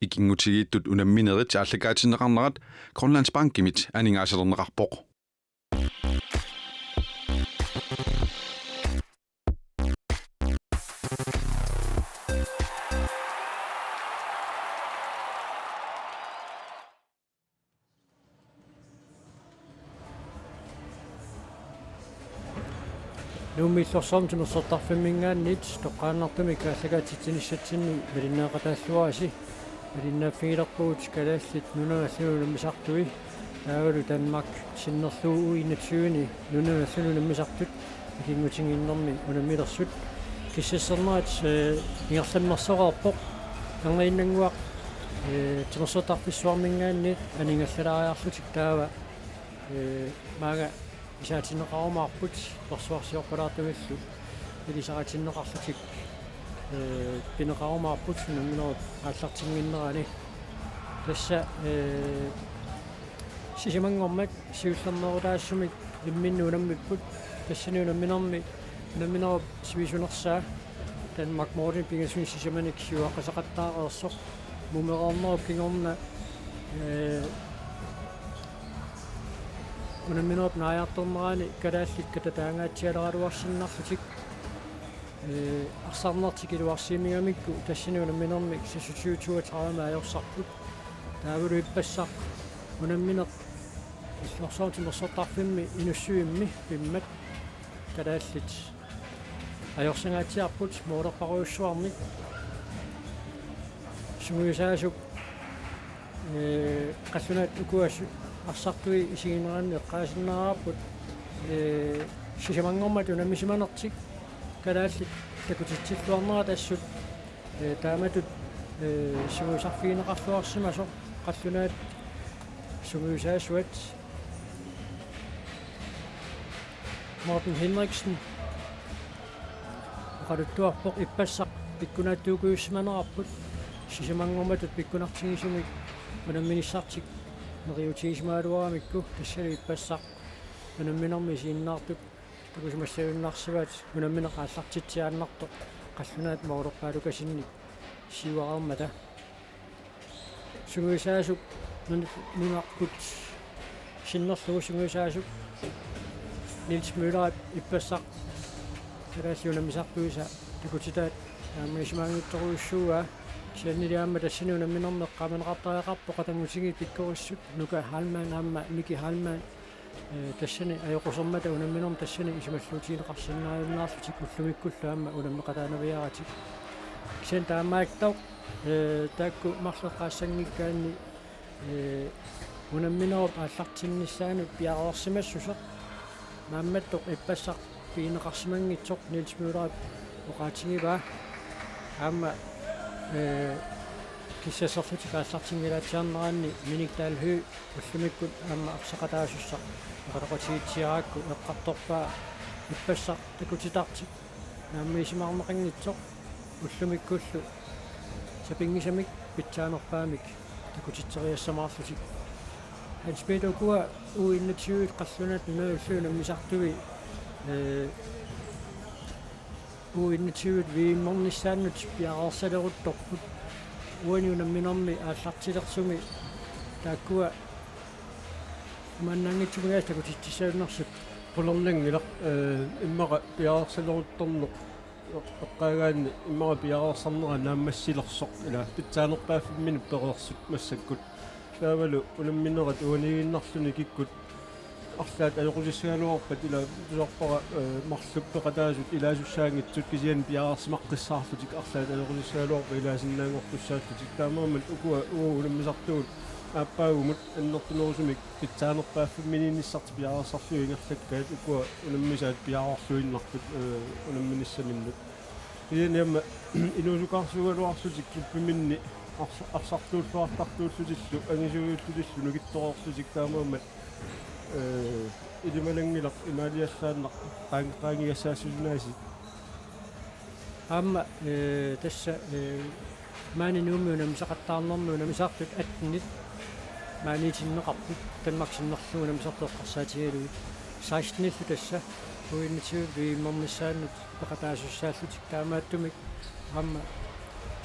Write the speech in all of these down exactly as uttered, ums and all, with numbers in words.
Ikinngutigiittut unamminerit aallakaatinneqarnerat Grønlandsbankimit aningaasalerneqarpoq. Nuummi Illorsuarmi Timersortarfimminngaanniit toqqaannartumik aallakaatitsinissatsinni malinnaaqataalluarisi. Malinnaaffigilerpugut Kalaallit Nunaat Allanut Unammisartui taavalu Danmark sinnerlugu U enogtyve-ni Nunaat Allanut Unammisartut ikinngutigiinnermi unammilersut. Kissassernerat, eh, ingerlammersoreerpoq. Erniinnannguaq, eh, Timersortarfissuarminngaanniit aningallalaariarlutik taava, eh, maanga isaatinneqarumaarput, persuarsiorpalaartumillu ilisaritinneqarlutik, eh, pineqarumaarput unamminerup aallartinnginnerani. Tassa, eh, sisamanngormat siullermeerutaassumik imminnut unammipput, tassani unamminermi unamminerup sivisunersaa Danmarkimiit pingasunik sisamanik siuaqqaseqattaareersoq, mumereernerup kingorna, eh, unamminerup naajartornerani kalaallit katataangaatsialeraluarsinnarlutik, eh, arsarnertik iluarsiimigamikku tassani unamminermi seksogtyve toogtredive ajorsarput. Taavalu ippassaq unammineq Illorsuarmi Timersortarfimmi Inussivimmi vimmat kalaallit ajorsangaatsiarput moolerparujussuarnik. Sungiusaasup, eh, qallunaat ukua su-, arsartui isigineranni eqqaasinnaavarput, eh, sisamanngormat unammisimanertik kalaallit takutitsilluarnerat assut, eh, taamatut, eh, sungiusarfigineqarluarsimasoq qallunaat sungiusaasuat. Morten Henriksen oqaluttuarpoq ippassaq pikkunaatsuukujussimanerarput sisamanngormatut pikkunartigisumik unamminissartik neriuutigisimagaluaramikku, tassali ippassaq unamminermi isiginnaartut takusimassagunarsivaat unammineq aallartitsiaannartoq qallunaat moolerpaalukasinnik siuareermata. Sungiusaasup nun-, nunarput sinnerlugu sungiusaasup Niels Møllerip ippassaq kalaallit unammisartuisa takutitaat naammagisimagittorujussuuaa. Kisiannili aamma tassani unamminermi eqqaamaneqartariaqarpoq qatanngutigiit pikkorissut Nuka Heilmann aamma Miki Heilmann, eh, tassani ajoqusermata unamminermi tassani isumalluutigineqarsinnaajunnaarlutik ullumikkullu aamma unammeqataanaviaratik. Kisianni taamaattoq, eh, taakku marluk eqqaassanngikkaanni, eh, unamminerup aallartinnissaanut piareersimassuseq maammattoq ippassaq pigineqarsimanngitsoq Niels Møllerip oqaatigivaa. Aamma, eh, kissasserlutik aallartinngilaatsiarneranni Minik Dahl Høegh ullumikkut aamma arsaqataasussaq oqaloqatigiitsiarakku eqqartorpaa ippassaq takutitartik naammagisimaarneqanngitsoq ullumikkullu sapinngisamik pitsaanerpaamik takutitseriassamaarlutik. Hans Peter, ukua U enogtyve qallunaat nunavullu unammisartui, eh, U enogtyve V M-ernissaannut piareersaleruttorput. Uani unamminermi aallartilersumi taakkua imaannaanngitsumik takutitsissagunarput. Qularnanngilaq, eh, immaqa piareersaleruttorneq eqqaagaanni immaqa piareersarnera naammassilersoq, ila pitsaanerpaaffimminut pereersut massakkut. Taavalu unamminerat uaniiginnarluni kikkut arlaat ajoqutissagaluarpat, ila tusarpara, eh, marluk peqataasut ilaasussaanngitsut kisianni piareersimaqqissaarlutik arlaat ajoqutissagaluarpat ilaasinnaanngortussaallutik. Taamaammat ukua uagut unammisartugut aappaagumut annertunerusumik pitsaanerpaaffimminiinnissartik piareersarlugit ingerlakkaat ukua unammisaat piareerluinnarput, eh, unamminissaminnut. Kisianni aamma inuusukaarsuugaluarlutik klubbiminni arsa-, arsartuulluartartuullutillu angisuujullutillu nukittoreerlutik, taamaammat, eh, ilimananngilaq imaaliallaannaq qaang-, qaangigassaassusinnaasoq. Aamma, eh, tassa, eh, maani Nuummi unammisaqattaarnermi unammisartut attenit maaniitinneqarput, Danmark sinnerlugu unammisartut eqqarsaatigalugit. Sekstenillu tassa U enogtyve V M-ernissaannut peqataasussaallutik, taamaattumik aamma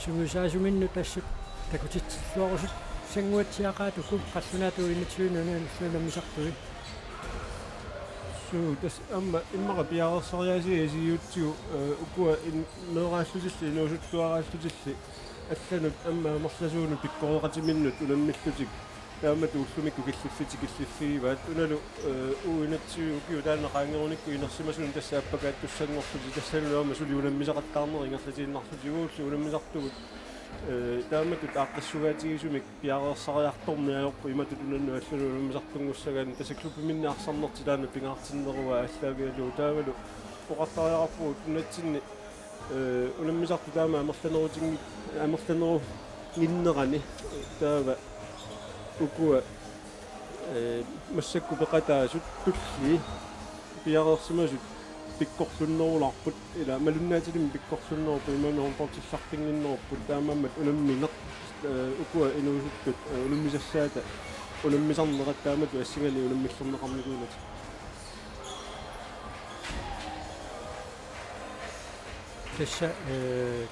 sungiusaasuminnut assut Takutitsilluarusut sannguatsiaqaat uku qallunaatut enogtyve nul nul unammisartui. Suu, tassa aamma immaqa piareersariaasia isigiutsigu, eh, ukua in-, meeraallutilli inuusuttuaraallutilli allanut aamma amerlasuunut pikkoreqatiminnut unammillutik. Taamatut ullumikkut killiffitik killiffigivaat. Unalu, eh, U enogtyve ukiut taanna qaangerunikku inersimasunut tassa appakaattussanngorlutik, tassalu aamma suli unammisaqattaarneq ingerlatiinnarlutik, uagulli unammisartugut, eh, taamatut aaqqissugaatigisumik piareersariartorneq ajorput imatut unannut allanut unammisartunngussagaanni, tassa klubbiminni arsarnertik taanna pingaartinneruaat aallaavigalugu. Taavalu oqartariaqarpugut nunatsinni, eh, unammisartut taama amerlanerutingi-, amerlanerunnginnerani, taava ukua, eh, massakkut peqataasut tullii piareersimasut pikkorlunnerulaarput, ila malunnaatilimmik pikkorlunnerupput, imaluunniit håndboldillaqqinngitsorupput, taamaammat unammineq, eh, ukua inuusuttut, eh, unammisassaata unammisarnerat taamatut assinganik unammillerneqarnikuunatik. Tassa, eh,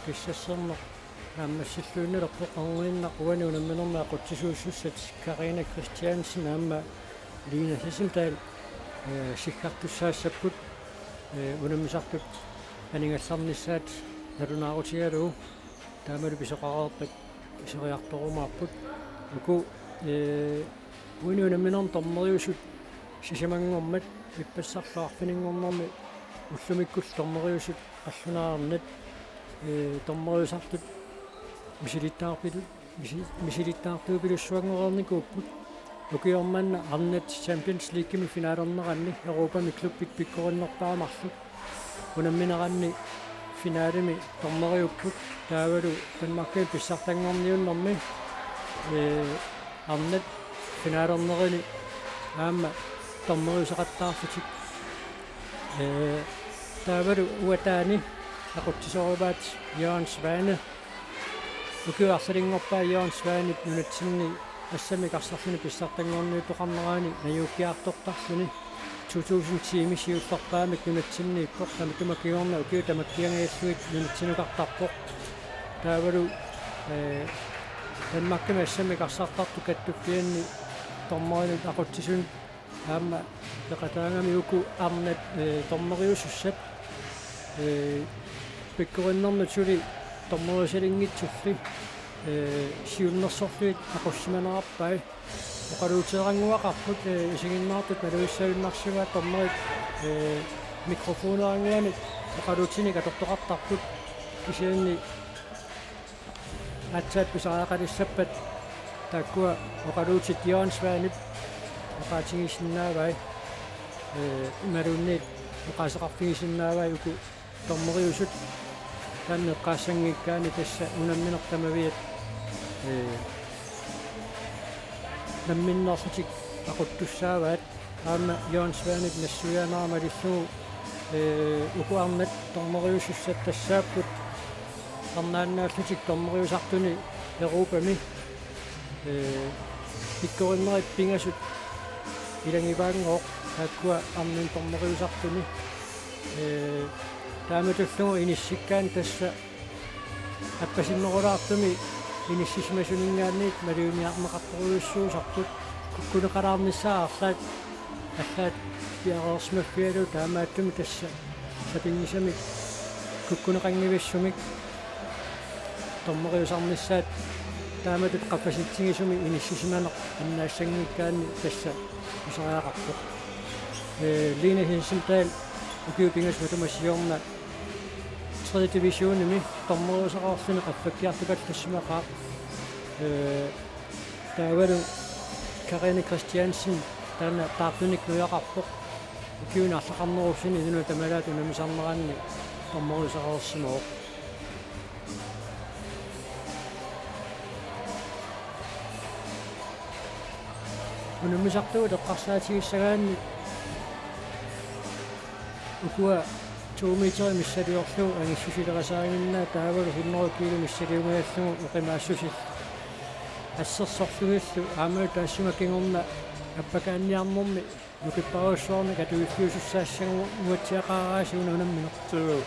kissassiorneq naammassilluinnalerpoq, qaangiinnaq uani unamminermi aqutsisuussussat Karina Christiansen aamma Line Hesseldahl, eh, siggartussaassapput, eh, unammisartut aningaasarnissaat nalunaarutigalugu. Taamalu pisoqareerpat pisoriartorumaarput. Uku, eh, uani unamminermi dommeriusut sisamanngormat ippassarlu arfininngornermi ullumikkullu dommeriusut qallunaarnat, eh, dommeriusartut misilittaarpilu-, misi-, misilittaartuupilussuanngoreernikuupput. Ukioq manna arnat Champions Leaguemi finalerneranni Europami klubbit pikkorinnerpaat marluk unammineranni finalemi dommeriupput, taavalu Danmarkimi pissartanngorniunnermi, eh, arnat finalernerini aamma dommeriuseqattaarlutik. Eh, taavalu uataani aqutsisorujuupput Jørgen Svane. Ukioq arlalinngorpaat Jørgen Svanep nunatsinni assammik arsarluni pissartanngorniuttoqarnerani najuukkiartortarluni. To tusind ti-mi siullerpaamik nunatsinniippoq, tamatuma kingorna ukiut tamakkianngilluinnarlugit nunatsinukartarpoq. Taavalu, eh, Danmarkimi assammik arsartartut kattuffianni dommerinut aqutsisunut aamma peqataagami uku arnat, eh, dommeriusussat, eh, pikkorinnermut suli dommeriusalinngitsulli, eh, siunnersorlugit aqussimanerarpai. Oqaluuteerannguaqarput, eh, isiginnaartut malugissagunarsimapput dommerit, eh, mikrofoneerannguanik oqaluutinik atortoqartarput, kisianni aatsaat pisariaqalissappat taakkua oqaluutit Jørgen Svanep oqaatigisinnaavai, eh, imaluunniit oqaaseqarfigisinnaavai uku dommeriusut. Taanna eqqaassanngikkaanni tassa unammineq tamaviat, eh, namminneerlutik aquttussaavaat. Aamma Jørgen Svanep nassuiaanera malillugu, eh, uku arnat dommeriusussat tassaapput arnaannaallutik dommeriusartuni Europami, eh, pikkorinnerit pingasut ilagivaanngooq taakkua arnanni dommeriusartuni. Eh, taamatullugu inissikkaanni tassa appasinnerulaartumi inissisimasuninngaanniit maluginiarneqartorujussuusarput, kukkuneqalaarnissaa arlaat allaat piareersimaffigalugu, taamaattumik tassa sapinngisamik kukkuneqanngivissumik dommeriusarnissaat taamatut qaffasitsigisumik inissisimaneq annaassanngikkaanni tassa pisariaqarpoq. Eh, Line Hesseldahl ukiut pingasut matuma siorna tredje divisionimi dommeriuseqarluni qaffakkiartukallassimaqaaq. Eh, taavalu Karina Christiansen taanna taartunik nujaqarpoq. Ukiuni arlaqarnerussuni inunnik tamalaat unammisarneranni dommeriuseqarsimavoq. Unammisartugut eqqarsaatigissagaanni ukua to meter missiliorlugu angissusilerisaaginnaa taavalu hundrede kilo missiliugajallugu oqimaassusillu assersorlugillu aammalu taassuma kingorna appakaanniarnermi nukipparujussuarnik atuiffiusussaassanguatsiaqaraasi una unammineq. Suu.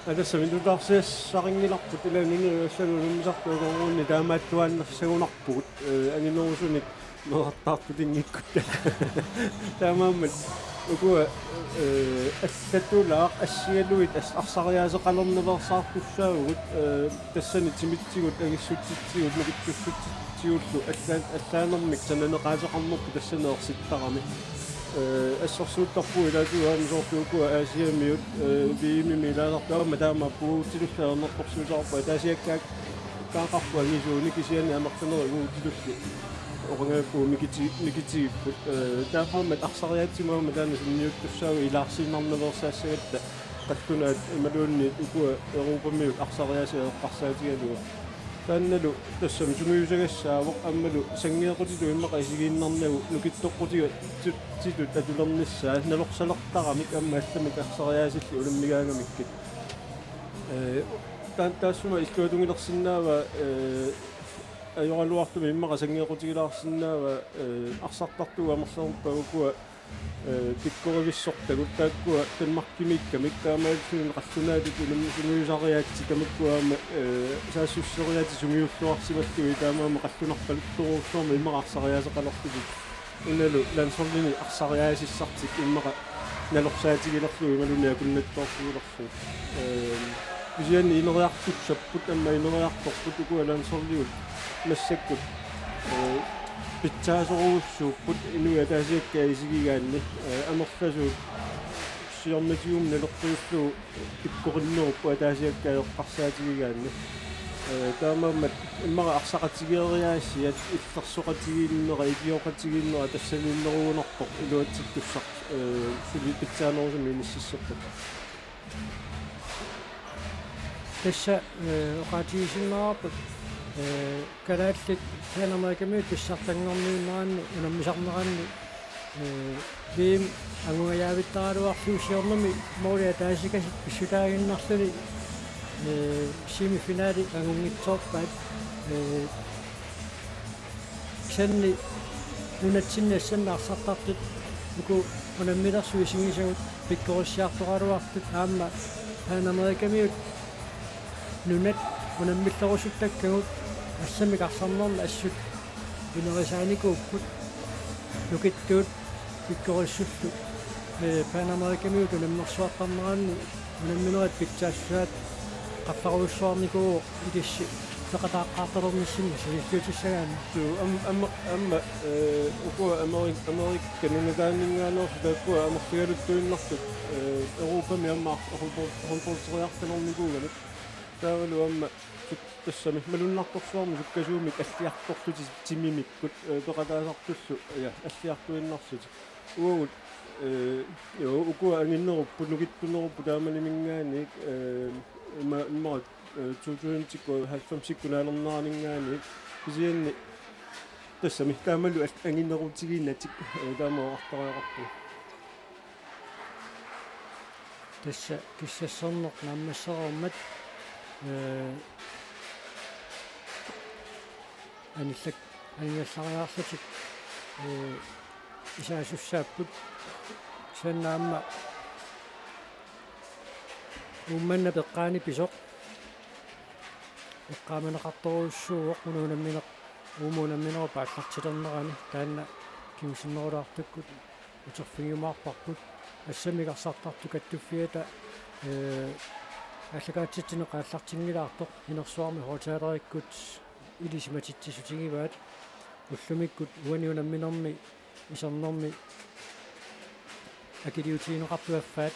Alassaminutaarsiassarinngilarput ila nunarsuarmi unammisartut akornanni taamaattuaannassagunarpugut, eh, anginerusunik meerartaartutinngikkuttaaq. Taamaammat ukua, eh, allatulaaq assigalugit as-, arsariaaseqalernaveersaartussaavugut, eh, tassani timitsigut, angissutsitsigut, nukittussutsitsigut, tiguullu allaan-, allaanermik sananeqaateqarnerput tassani ersittarami. Eh, assersuuttarpugut ilaatigut aamma soorlu ukua Asiamiut, eh, V M-imi ilaasartut aamma taama puugutillusi ajornartorsiuteqarput ataasiakkaat kaaqarput angisuunik kisianni amerlanerit uagutillusi oqanngilaq mikiti-, mikitigipput. Eh, taamaammat arsariaatsimoormat taanna sunniuttussaavugut ilaarsiinnarnaveersaassagatta qallunaat imaluunniit ukua Europamiut arsariaaseq eqqarsaatigalugu. Taannalu tassami sungiusagassaavoq aammalu sanngeeqqutitut immaqa isigiinnarnagu nukittoqqutiga tu-, titut atulernissaa nalorsalertaramik aamma allamik arsariaasillit unammigaangamikkit. Eh, taan-, taassuma illuatungilersinnaava, eh, ajoraluartumik immaqa sanngeeqqutigilaarsinnaava, eh, arsartartugut amerlanerpaat ukua eh, pikkorivissortagut taakkua Danmarkimiikkamik taamaalilluni qallunaatut unammisunngusariaatsit tamakkua aamma, eh, saassusseriaatsit sungiulluarsimallugit taamaammat qallunarpaluttorujussuarmik immaqa arsariaaseqalerlutik. Unalu landsholdini arsariaasissartik immaqa nalorsaatigilerlugu imaluunniit akunnattoorfigilerlugu. Eh, kisianni ineriartussapput aamma ineriartorput ukua landsholdigut massakkut, eh, pitsaasorujussuupput inuit ataasiakkaat isigigaanni, eh, amerlasuut siornatigut naleqqiullugu pikkorinnerupput ataasiakkaat eqqarsaatigigaanni. Eh, taamaammat immaqa arsaqatigeeriaasiat illersoqatigiinnera, ikioqatigiinnera tassaniinnerugunarpoq iluatsittussaq, eh, suli pitsaanerusumik inississorput. Tassa, eh, oqaatigisinnaavarput, eh, kalaallit Panamerikamiut pissartanngorniunneranni unammisarneranni, eh, V M angungajaavittaraluarlugu siornami måli ataasikasik pissutaaginnarluni, eh, semifinali angunngitsoorpaat, eh, kisianni nunatsinni assanni arsartartut uku unamminersut isigisagut pikkorissiartoraluartut aamma Panamerikamiut nunat unammillerusuttakkagut assammik arsarnermi assut inerisaanikuupput nukittuut pikkorissullu, eh, Panamerikamiut unammersuartarneranni unamminerit pitsaassusaat qaffarujussuarnikuuvoq ilissi peqataaqqaartalernissinni sanilliutissagaanni. Suu, am-, am-, aamma, eh, ukua Amerik-, Amerikka nunataanninngaanneersut taakkua amerligaluttuinnartut, eh, Europami aamma håndbold-, håndboldereertalernikuugamik. Taavalu aamma suk-, tassami malunnartorsuarmik sukkasuumik alliartorlutik timimikkut, eh, peqataasartullu, ja, alliartuinnarlutik. Uagut, eh, jo, ukua anginerupput, nukittunerupput taamaniminngaanniit, eh, imma-, immaqa, eh, to tusindikkut halvfemsikkut naalerneraninngaanniit. Kisianni tassami taamalu al-, anginerutigiinnatik, eh, taama oqartariaqarpugut. Tassa kissassorneq naammassereermat, eh, anillak-, aningallariarlutik, eh, isaasussaapput. Kisianni aamma Uummannap eqqaani pisoq eqqaamaneqartorujussuuvoq una unammineq-, uuma unamminerup aallartilernerani taanna kingusinnerulaartukkut uterfigiumaarparput. Assammik arsartartut kattuffiata, eh, aallakaatitsineq aallartinngilaartoq inersuarmi højttalerikkut ilisimatitsissutigivaat. Ullumikkut uani unamminermi isernermi akiliutigineqartut affaat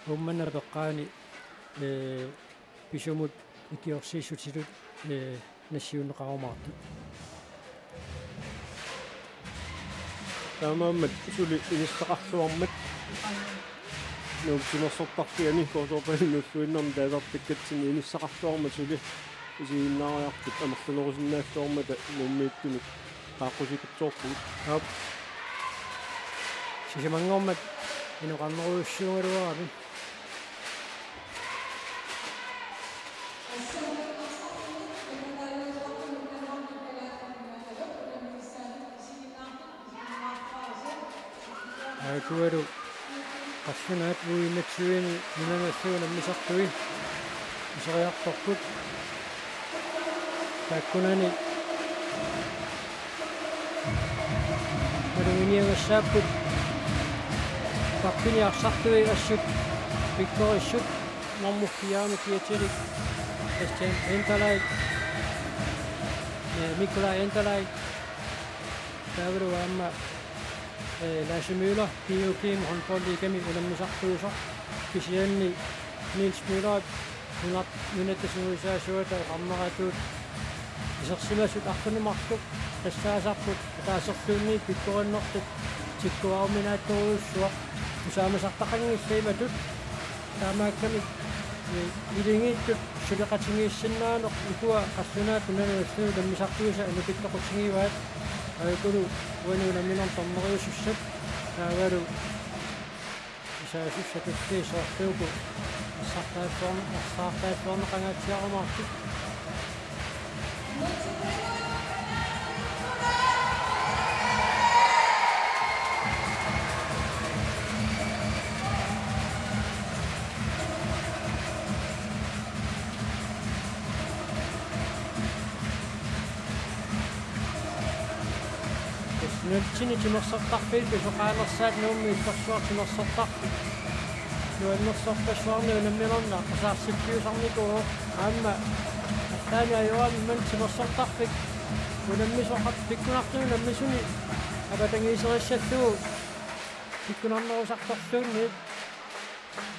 Uummannap eqqaani, eh, pisumut ikiorsiissutitut, eh, nassiunneqarumaartut. Taamaammat suli inissaqarluarmat Nuuk timersortarfiani K T P-mi nulluinnarni taasartakkatsinni inissaqarluarmat suli isiginnaariartut amerlanerusinnaalluarmata Nuummiittunik qaaqqusikutsoorpugut. Aap. Sisamanngormat inoqarnerujussuugaluarami. Aakualu qallunaat U enogtyve-ni nunanut allanut unammisartui Isoriartorput. Taakkunani maluginiagassaapput pappini arsartui assut pikkorissut normu fiaami kiatilik Christian Enterlai, eh, Nikolaj Enterlai, taavalu aamma, eh, Lasse Møller, P U G-mi håndboldliigami unammisartuisoq, kisianni Niels Møller nunat-, nunatta sungiusaasuata oqarneratut isersimasut arfineq-marluk tassaasarput ataaserluunniit pikkorinnertut tikkuarumanaattorujussuaq, tusaamasartaqanngillat imatut. Taamaakkami, eh, iligiittut suleqatigiissinnaaneq ukua qallunaat nunanut allanut unammisartuisa anipittoqutigivaat, aajukulu uani unamminermi dommeriusussat taavalu isaasussatulli soorlu uku assartaalluarn-, assartaalluarneqangaatsiarumaartut. Nunatsinni timersortarfiit pisoqaanersaat Nuummi Illersuaq timersortarfik nuannersorpassuarni unamminerni aqqusaarsitsiusarnikuuvoq, aamma allaani ajoramik timersortarfik unammisoqartoq pikkunartuni unammisuni avatangiiserissallugu pikkunarnerusartorluunniit.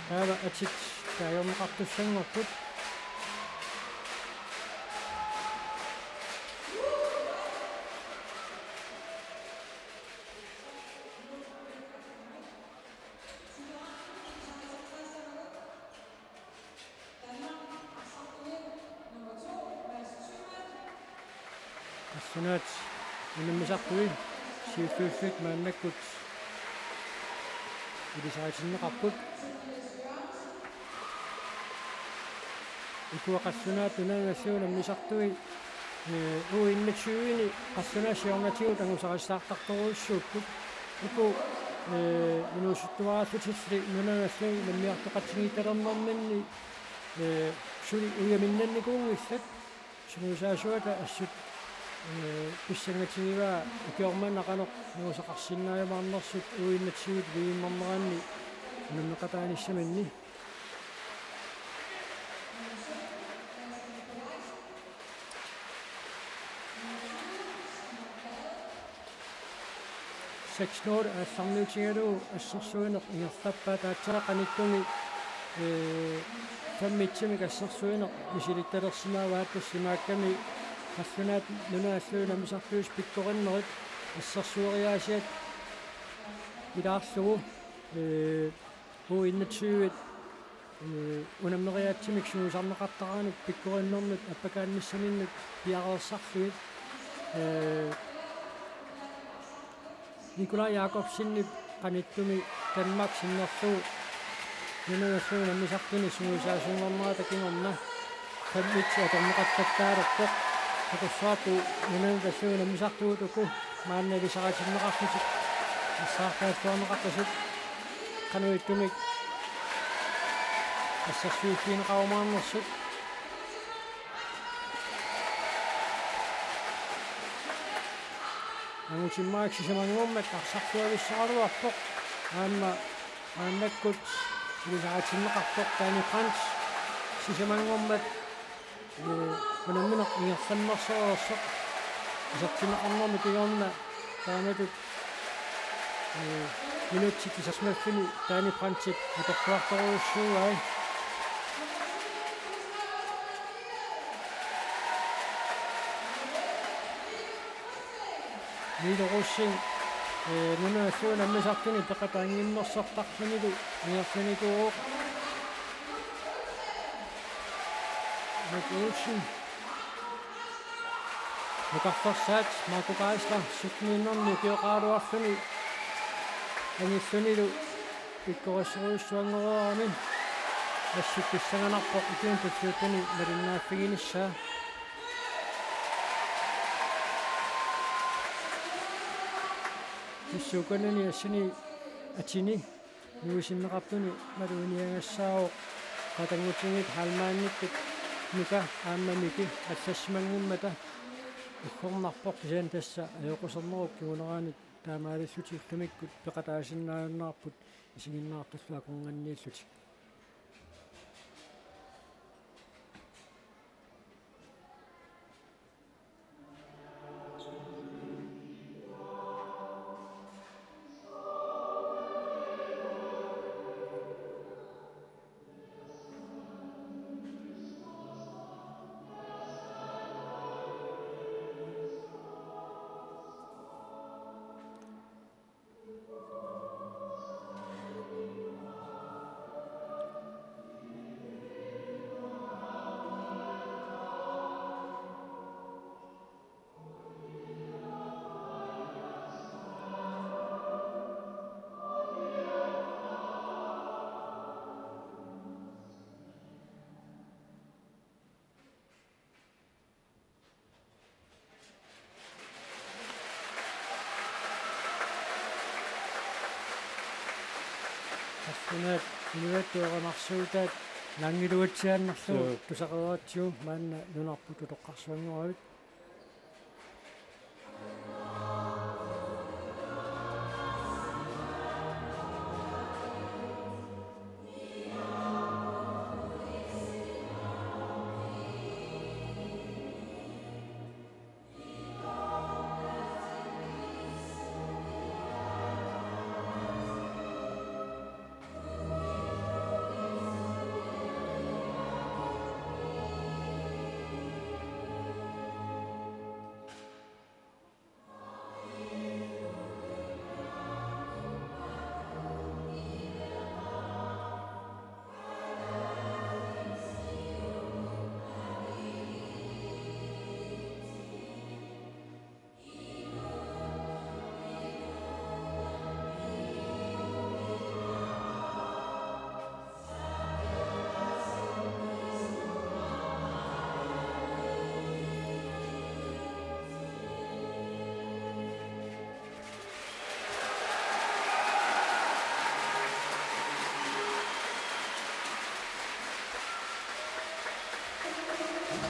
Taava atit taagorneqartussanngorput. Qallunaat unammisartui siulliullutik maannakkut ilisaritinneqarput. Ukua qallunaat nunanut allanut unammisartui, eh, U enogtyve-ni qallunaat siornatigut angusarissaartartorujussuupput. Uku, eh, inuusuttuaraallutilli nunanut allanut unammiartoqatigiittalernerminni, eh, suli ujaminnannikuunngillat. Sungiusaasuata assut, eh, pissangatigivaa ukioq manna qanoq nuusaqarsinnaajumaarnersut U enogtyve-t V M-erneranni unammeqataanissaminni. Seks nul aallarniutigalugu assersuineq ingerlappaat, aatsaat qanittumi, eh, fem et-imik assersuineq misilittalersimavaat, tassa imaakkami qallunaat nunanut allanut unammisartuisa pikkorinnerit assersueriaasiat ilaarlugu, eh, U enogtyve-t, eh, unammeriaatsimik sungiusarneqartaraanut pikkorinnermut appakaannissaminnut piareersarlugit, eh, Nikolaj Jakobsenip qanittumi Danmark sinnerlugu nunanut allanut unammisartuni sungiusaasunngornerata kingorna fem et atorneqartattaalerpoq. Takussavarput nunanut allanut unammisartugut uku maanna ilisaritinneqarlutik assaartaalluarneqartut qanoq ittumik assersuiffigineqarumaarnersut. Angutimmarik sisamanngormat arsartuavissaraluarpoq. Aamma maannakkut ilisaritinneqarpoq Danny Brandt sisamanngormat, eh, unammineq ingerlannersoreersoq isertinneqarnermi kingorna taamatut, eh, minutsit kisarsimaffini Danny Brandtip atorluartorujussuuai. Milo Rosing, eh, nunanut allanut unammisartuni peqataanngimmersortarlunilu ingerlanikuuvoq. Mike Olsen. Nukarfersaat Marco Geisler sytten-innerni ukioqaraluarluni angillunilu pikkorissorujussuanngorami assut pissanganarpoq ukiuni tulliuttuni malinnaaffiginissaa. Tassa ukanani assini atini nuisinneqartuni maluginiagassaavoq qatanngutigiit Heilmannikkut Nuka aamma Miki allassimanngormata uggornarpoq, kisianni tassa ajoqusernerup kinguneraanik taamaalillutik ullumikkut peqataasinnaajunnaarput isiginnaartullu akornanniillutik. Arsunaat inuit tuoramarsuutaat naanngiluatsiaannarlugu. Suu. Tusaqaratsigu maanna nunarput utoqqarsuanngoravit.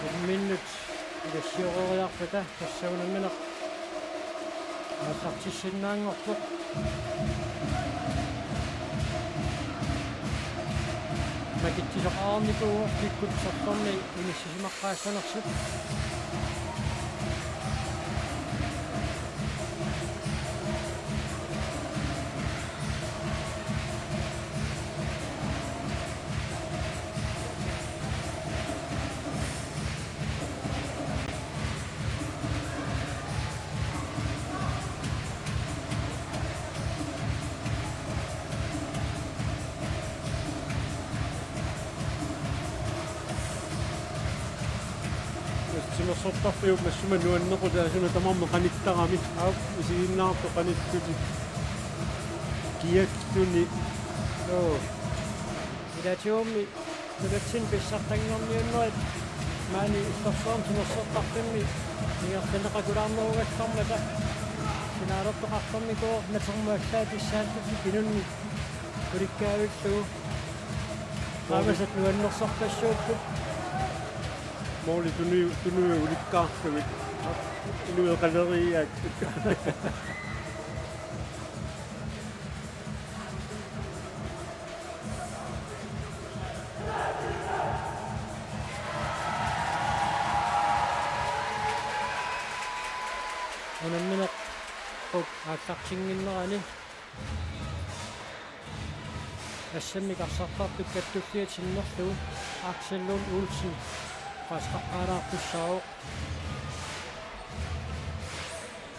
Unamminnut ilassioriarpata tassa unammineq aallartissinnaanngorpoq. Makitsisoqarnikuuvoq kikkut sorlerni inissisimaqqaassanersut. Timersortarfiup massuma nuannequtaasuna tamarmi qanittarami. Aap. Isiginnaartut qanittutik. Kiattuni. Joo. Ilaatigut nunatsinni pissartanngorniunnerit maani Illorsuarmi timersortarfimmi ingerlanneqakulaarnerugallarmata finaalertoqartarnikuuvoq natermut allaat pissaattutik inunnik ulikkaavillugu. Qaamasat nuannersorpassuupput. Måli tunu-, tunui ulikkaarlugit. Inuit qaleriiaat. Unammineq aallartinnginnerani assammik arsartartut kattulliat sinnerlugu Axel Lund Olsen oqaaseqaqqaalaartussaavoq.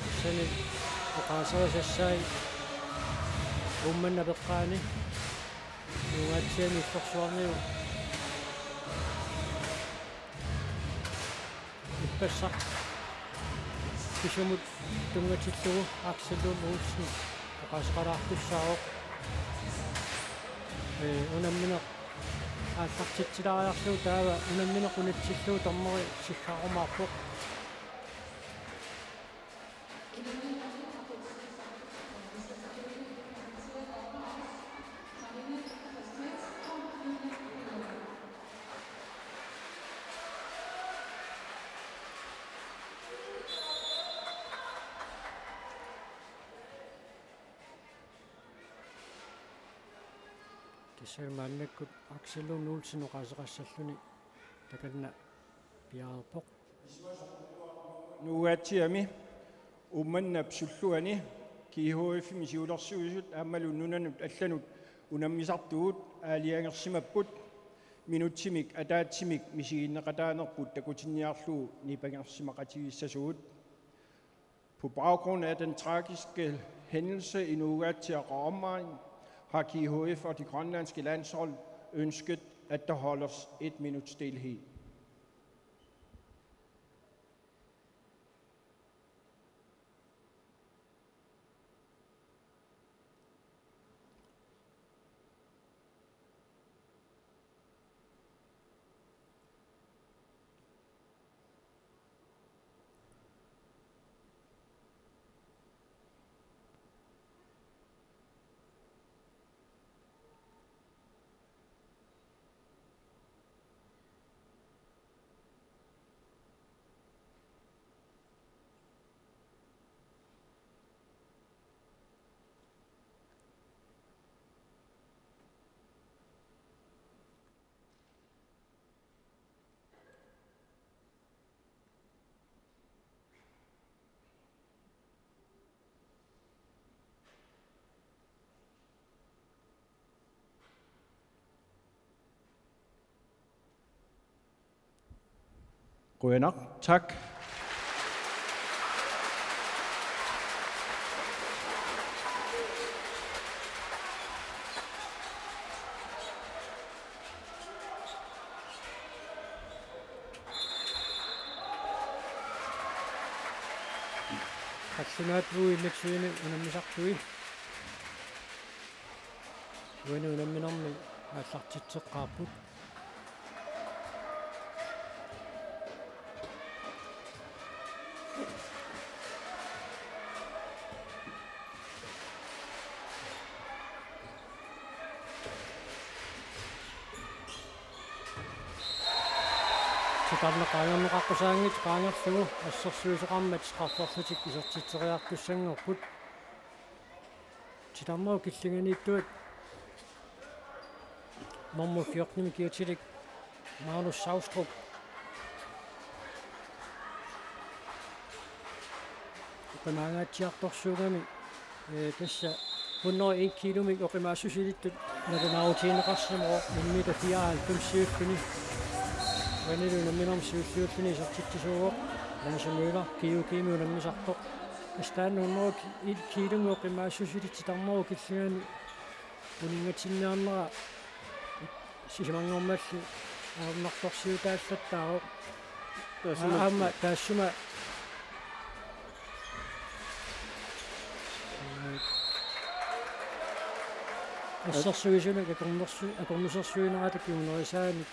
Tassani oqaaserisassaat Uummannap eqqaani nungaatsiami Illorsuarmiut ippassaq kisumut tunngatillugu Axel Lund Olsen oqaaseqalaartussaavoq. Ee, unammineq aallartitsilaariarlugu taava unammineq unitsillugu dommeri siggarumaarpoq. Tassa maannakkut Axel Lund Olsen oqaaseqassalluni takanna piareerpoq. Nuugaatsiami Uummannap sulluani G H F-imi siulersuisut aammalu nunanut allanut unammisartugut aalajangersimapput minutsimik ataatsimik misiginneqataanerput takutinniarlugu nipangersimaqatigissasugut. På baggrund af den tragiske hændelse i Nuugaatsiaq og omegn har G H F og de grønlandske landshold ønsket, at der holdes et minut stilhed. Qujanaq, tak. Qallunaat U enogtyve unammisartui. Uani unamminermi aallartitseqqaarput. Titarneq qaangerneqaqqusaanngitsoq qaangerlugu assersuisoqarmat strafferlutik isertitseriartussanngorput. Titarnerup killinganiittuat nummer fjorten-imi kigutilik Magnus Saustrup. Oqimaangaatsiartorsuugami, ee, tassa hundrede og en kilomik oqimaassusilittut nalunaarutigineqarsimavoq en meter fireoghalvfems siulluni. Uanilu unamminermi siulliulluni isertitsisuuvoq Lasse Møller, G O G-mi unammisartoq. Tassa taanna hundrede og en kilomik oqimaassusilik titarnerup killingani uninngatinniarnera sisamanngormalli ajornartorsiutaallattaarpoq. Taassuma. Aamma taassuma assersuisunut akornersu-, akornusersuinerata kingunerisaanik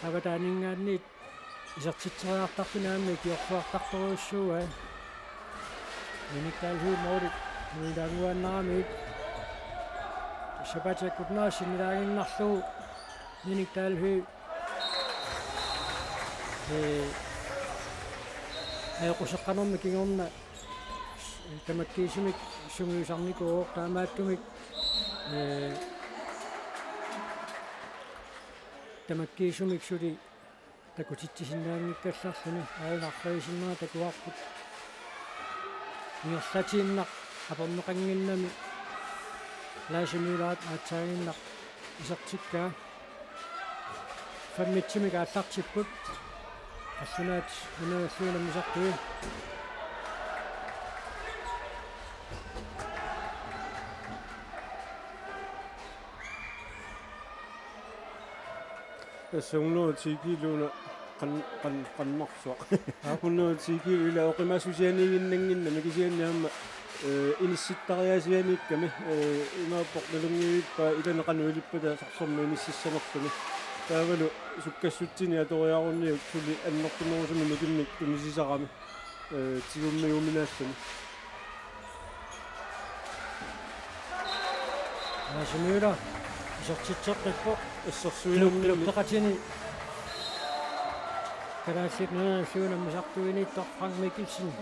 avataaninngaanniit isertitseriartartuni aamma ikiorluartartorujussuuai. Minik Dahl Høegh måli nuilaannguaannaramiuk. Sapaatip-akunnera sinnilaaginnarlugu Minik Dahl Høegh, ee, ajoquseqqanermi kingorna tamakkiisumik sungiusarnikuuvoq, taamaattumik, ee, tamakkiisumik suli takutitsisinnaanngikkallarluni aajuna arferisinnaanera takuarput. Ingerlatiinnaq aporneqannginnami Lasse Møllerip aatsaaginnaq isertikkaa. Femmitsimik aallartipput. Qallunaat unamminermi unammisartui. Tassa hundrede og ti kilo una qan-, qan-, qanmarsuaq. Aap. Hundrede og ti kilo ila oqimaassusianiiginnannginnami kisianni aamma, ee, inissittariaasianiikkami, ee, imaappoq nalunngivippaa ilani qanoq ilippata sarsormi inississanerluni. Taavalu sukkassutsini atoriarunniuk suli annertunerusumik nukimmik tunisisarami. Ee, tigummiuminaassami. Lasse Møller isertitseqqippoq. Assersuinermi. Klub-, klubbeqatini Kalaallit Nunaanni unammisartuiniittoq Frank Mikkelsen.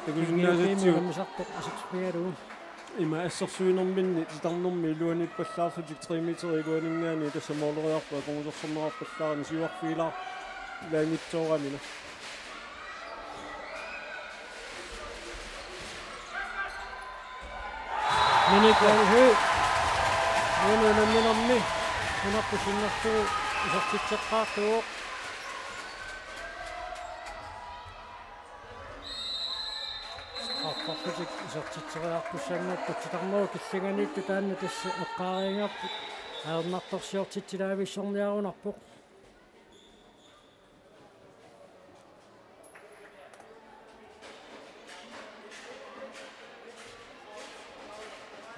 Takusinnaasatsigu. Unammisartoq isertipigalugu. Ima assersuinerminni titarnermi iluaniippallaarlutik tre meter iluaninngaanniit tassa måleriarput akungusersorneqarpallaarani siuarfigilaarlaanngitsooramina. Minik Dalby. Uunga unamminermi nunarput sinnerlugu isertitseqqaartuuvoq. Strafferlutik isertitseriartussanngorput titarnerup killinganiittoq taanna tassa eqqaariingaarput. Ajornartorsiortitsilaavissorniarunarpoq.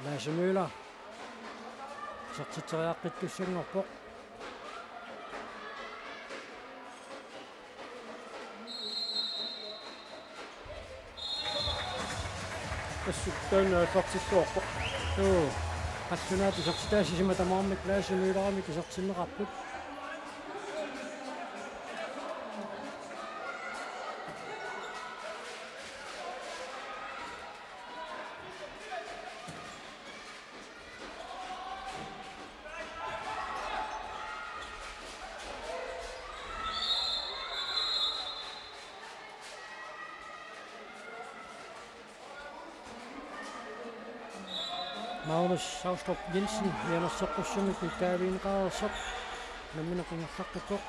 Lasse Møller. Isertitseriaqqittussanngorpoq. Assut taanna aallartilluarpoq. Suu. Qallunaat isertitaasisima tamarmik Lasse Møllerimik isertinneqarput. Magnus Saustrup Jensen, Janus Sokkussumik, Mikkaaviin Qaarsoq, nammineq ingerlaqqippoq.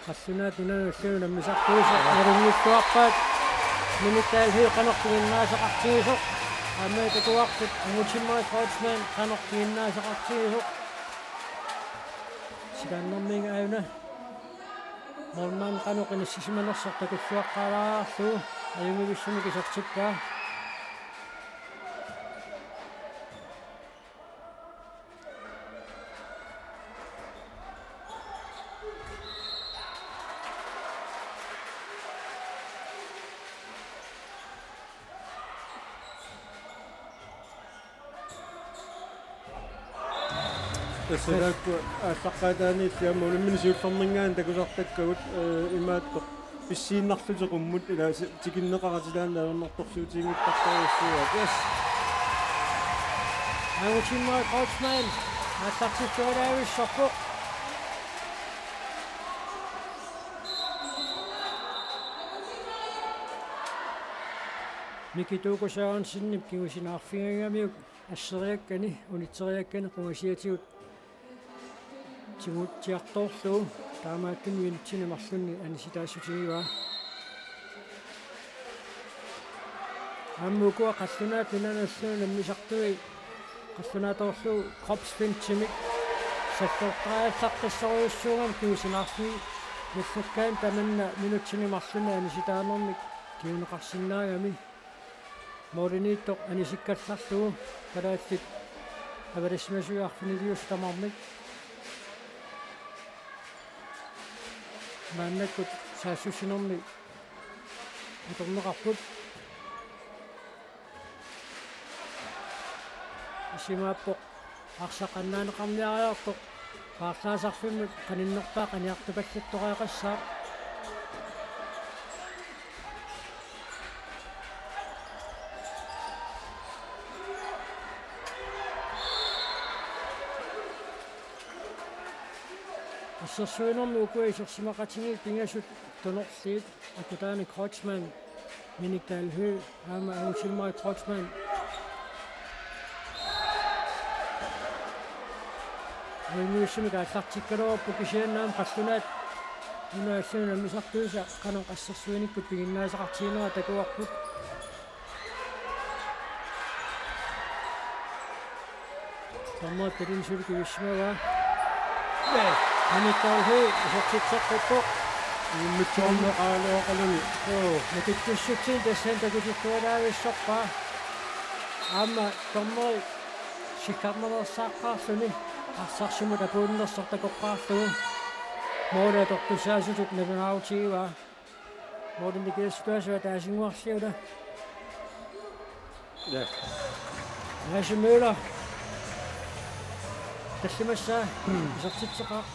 Qallunaat nunanut allanut nammisartuisa nalunngilluarpaat. Minik Dalby qanoq piginnaasaqartigisoq. Aamma takuarput Angutimmarik Kreutzmann qanoq piginnaasaqartigisoq. Silaannarmiinngaanniit. Målmand qanoq inissisimanersoq takulluaqqaalaarlugu ajunngivissumik isertippaa. Tassa taakku aallaqqaataaniilli aamma unammineq siullermiinngaanniit takusartakkagut, eh, imaattoq pissiinnarlutik qummut ila si-, tikinneqaratilaannaannartorsiutiginngittartorujussuuaat. Yes. Angutimmarik Kreutzmann aallartilluarlaavissorpoq. Miki Tuuku Sørensenip kingusinaarfigigamiuk asseriakkani, unitseriakkani qungasiatigut tigutsiartorlugu taamaattumik minutsini marlunni anisitaassutigigaa. Aamma ukua qallunaat nunanut allanut nammisartui qallunaatoorlugu kropsfintimik salloortariallaqqissorujussuugamik kingusinaarfigillakkaanni tamanna minutsini marlunni anisitaanermik kinguneqarsinnaagami. Målimiittoq anisikkallarlugu kalaallit avalassimasui arfiniliussat tamarmik. Maannakkut saassussinermi atorneqarput. Isumaappoq arsaq annaaneqarniariartoq paarlaasarfimmut qaninnerpaaq qaniartupallattoriaqassaaq. Assersuinermi ukua isersimaqatigiit pingasut tunorliit Akutaani Kreutzmann, Minik Dalby, aamma Angutimmarik Kreutzmann. Ajunngivissumik aallartikkaluarput kisianni aamma qallunaat nunanut allanut nammisartuisa qanoq assersuinikkut piginnaasaqartiginera takuarput. Dommerit talinsulikivissimavaa. Minik Dalby isertitseqqippoq. Immikkoorneqaraluaqaluni. Joo, nakittussutsin tassani takutilluarlaavissorpaa. Aamma dommeri sikkarnernersaaqqaarluni arsarsimut apuunnersoq takoqqaarlugu. Måli atortussaasutut nalunaarutigivaa. Målimi nikiassutaasua ataasinnguarsiuk. Ja. Lasse Møller. Tallimassaa isertitseqaaq.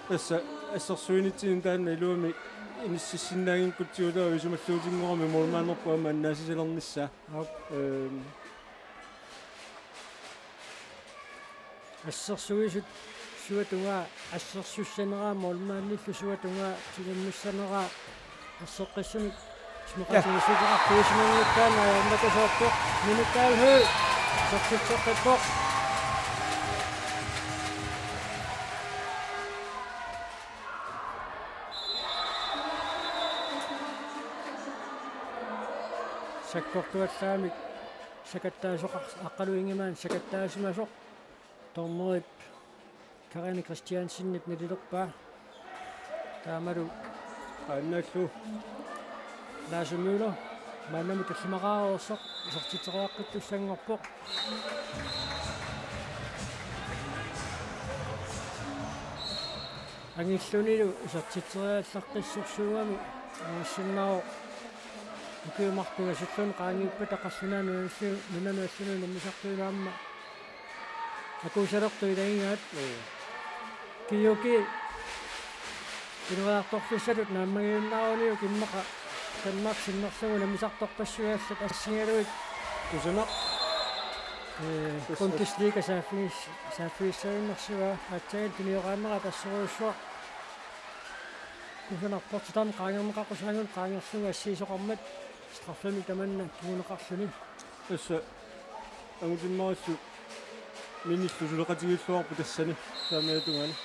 Tassa assersuinitsinni taanna iluamik inississinnaanngikkutsigu taava isumalluutinngorami målmanderput aamma annaasisalernissaa. Aap. Ehm. Assersuisut suatungaa assersussaneraa målmandillu suatungaa tilimmissaneraa erseqqissumik isumaqatigiissuteqartuusimanngittaanna ajornatasoorpoq. Minik Dahl Høegh isertitseqqippoq. Sakkortuallaamik sakattaasoqar-, Aqqaluingimaani sakattaasimasoq. Dommerip Karina Christiansenip nalilerpaa. Taamalu aannaallu Lasse Møller maannamut tallimaqareersoq isertitseriaqqittussanngorpoq. Angillunilu isertitseriallaqqissorsuugami nuassinnaavoq ukiut marluk pingasut qaangiuppata qallunaat nunanut allanut unammisartuinut aamma akuusalertut ilagigaat. Ee. GOG ineriartorfissatut naammagiunnaaruniuk immaqa Danmark sinnerlugu unammisartorpassuit allat assigalugit. Kusanaq. Ee, tassa Bundesliga saaffigiss-, saaffigissagunarsugaa aatsaat tunioraannera tassorujussuaq. Kusanaq Portugalimi qaangerneqaqqusaanngilaq qaangerlugu assigisoqarmat straffemik tamanna kinguneqarluni. Tassa angutimmarissu Minillu suleqatigiilluarpoq tassani saamiata tungaani.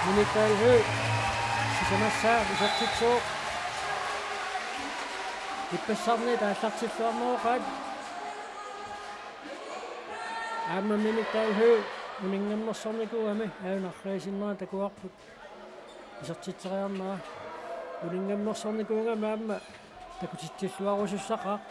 Minik Dahl Høegh sisamassaa isertitsivoq. Ippassarniit aallartilluarneroqaat. Aamma Minik Dahl Høegh uninngammersornikuugami aajuna arriisinnera takuarput. Isertitseriarnera uninngammersornikuugami aamma takutitsilluarusussaqaaq.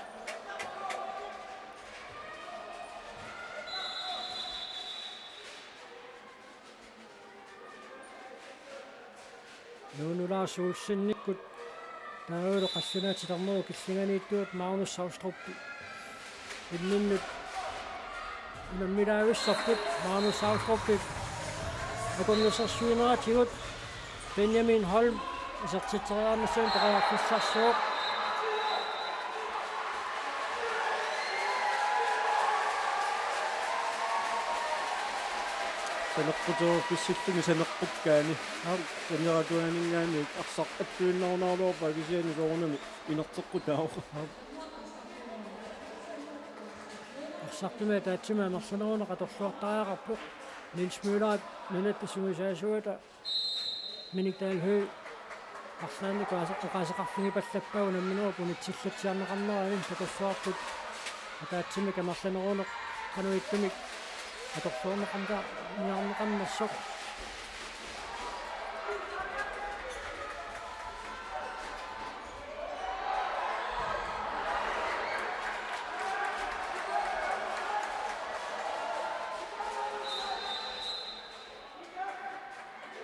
Nuunu Lars Olsenikkut taavalu qallunaat titarnerup killinganiittuat Magnus Saustrup. Imminnut unammilaavissarput Magnus Saustrupip akornusersuineratigut Benjamin Holm isertitseriarnissamut periarfissarsivoq. Saneqquteruppissilluni saneqqukkaani. Aap. Saneqqutuaninngaanniit arsaq attuinnarunaraluarpaa kisianni soorunami inerteqqutaavoq. Aap. Arsartumik ataatsimik amerlaneruneq atorluartariaqarpoq. Niels Møller nunatta sungiusaasuata Minik Dahl Høegh arlaannik oqaase-, oqaaseqarfigipallappaa unamminerup unitsillatsiarneqarnerani takorluuarput ataatsimik amerlaneruneq qanoq ittumik atorluarneqarta-, niarneqarnersoq.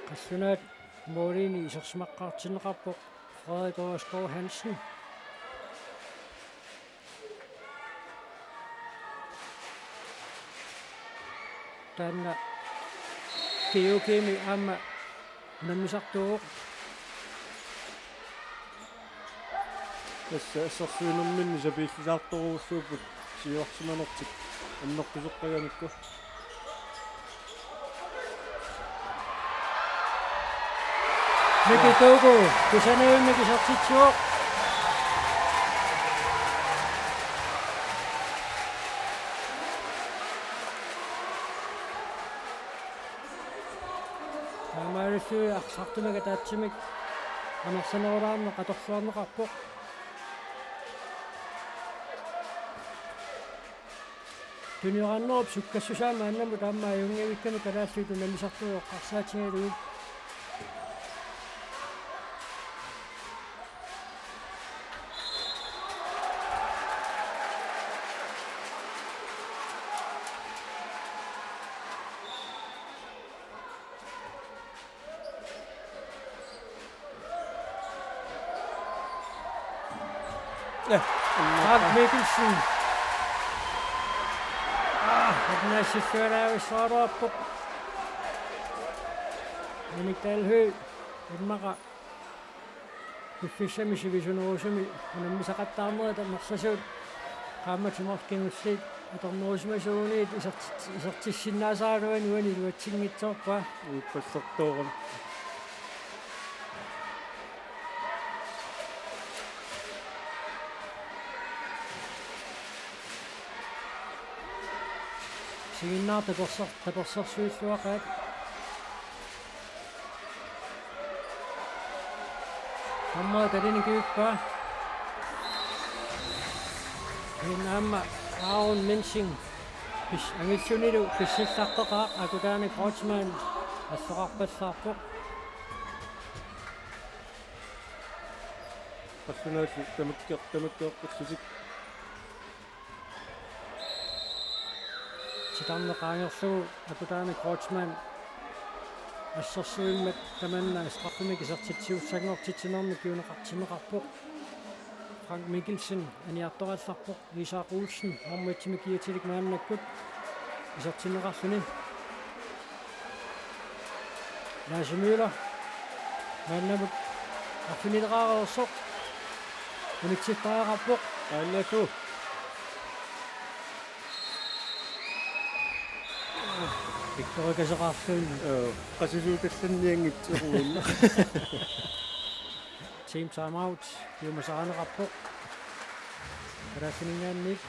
Qallunaat målinik isersimaqqaartinneqarpoq Frederik Overskov Hansen. Taanna GOG-mi aamma unammisartuuvoq. Tassa assersuinerminni sapiillisaartorujussuupput siuarsimanertik annertuseqqagamikku. Miki Togo, kusanavimmi isertitsivoq. Taamaalilluni arsartumik ataatsimik amerlanerulaarneq atorluarneqarpoq. Tunioraannerup sukkassusaa maannamut aamma ajunngivikkami kalaallit unammisartut eqqarsaatigalugit. Ja. Mark Mikkelsen. Annaassilluaraavissuaraluarpoq. Minik Dalhøj immaqa piffissami sivisunerusumi unammisaqattaarnerata Narsasuut qaammatit marluk kingulliit atornerusimasuuguniit isertit-, isertissinnaasaraluanik uani iluatsinngitsoorpaa. Uippallertooruna. Isiginnaartut taperser-, tapersersuilluaqaat. Aamma Kalini kivippaa. Iin aamma Aaron Mensing. Pis-, angillunilu pissillartoqaaq Akutaani Kreutzmann assoqarpallaarpoq. Qallunaat tamakkeq-, tamakkeqqullutik. Titarneq qaangerlugu Akutaani Kreutzmann assersuimmat tamanna straffimik isertitsisussanngortitsinermik kinguneqartinneqarpoq. Frank Mikkelsen aniartorallarpoq, Isak Olsen nummer et-imik kiatilik maannakkut isertinneqarluni. Lasse Møller. Maannamut arfinileraarersoq. Unitsittariaqarpoq. Maannakkut. Victor Kaseqarlun. Joo, qasisuutallannianngitsoq uunna. Team timeout. Piumasarineqarpoq. Kalaallit Nunaanniit.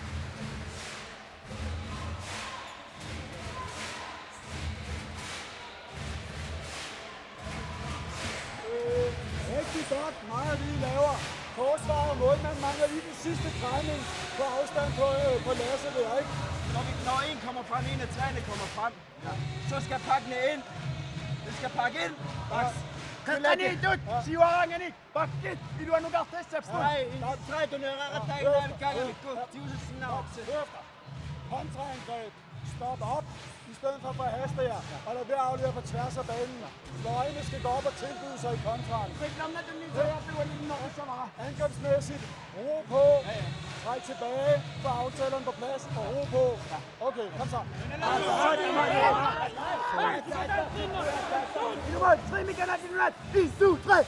Rigtig godt, meget lige laver. Forsvaret og målmanden mangler lige den sidste drejning på afstand på, øh, på Lasse der, ikke? Når vi når en kommer frem, en af træerne kommer frem, ja, så skal pakken ind. Vi skal pakke ind, Max. Ja. Qeqqaniittut, ja, siuaraanganik, pakkit iluanukartassaapput. Nej, en, træ, du nører ret, der er en, der er i gang, ja, ja, ja, tiusisinnaarsi. Høfter. Kontraangreb. Stop op, i stedet for at forhaste jer, og lad være at aflevere på tværs af banen. Fløjene skal gå op og tilbyde sig i kontraen. Angrebsmæssigt, ro på. Træk tilbage, få aftalerne på plads og ro på. Okay, kom så. Nummer tre, Michael Adinat. En, to, tre.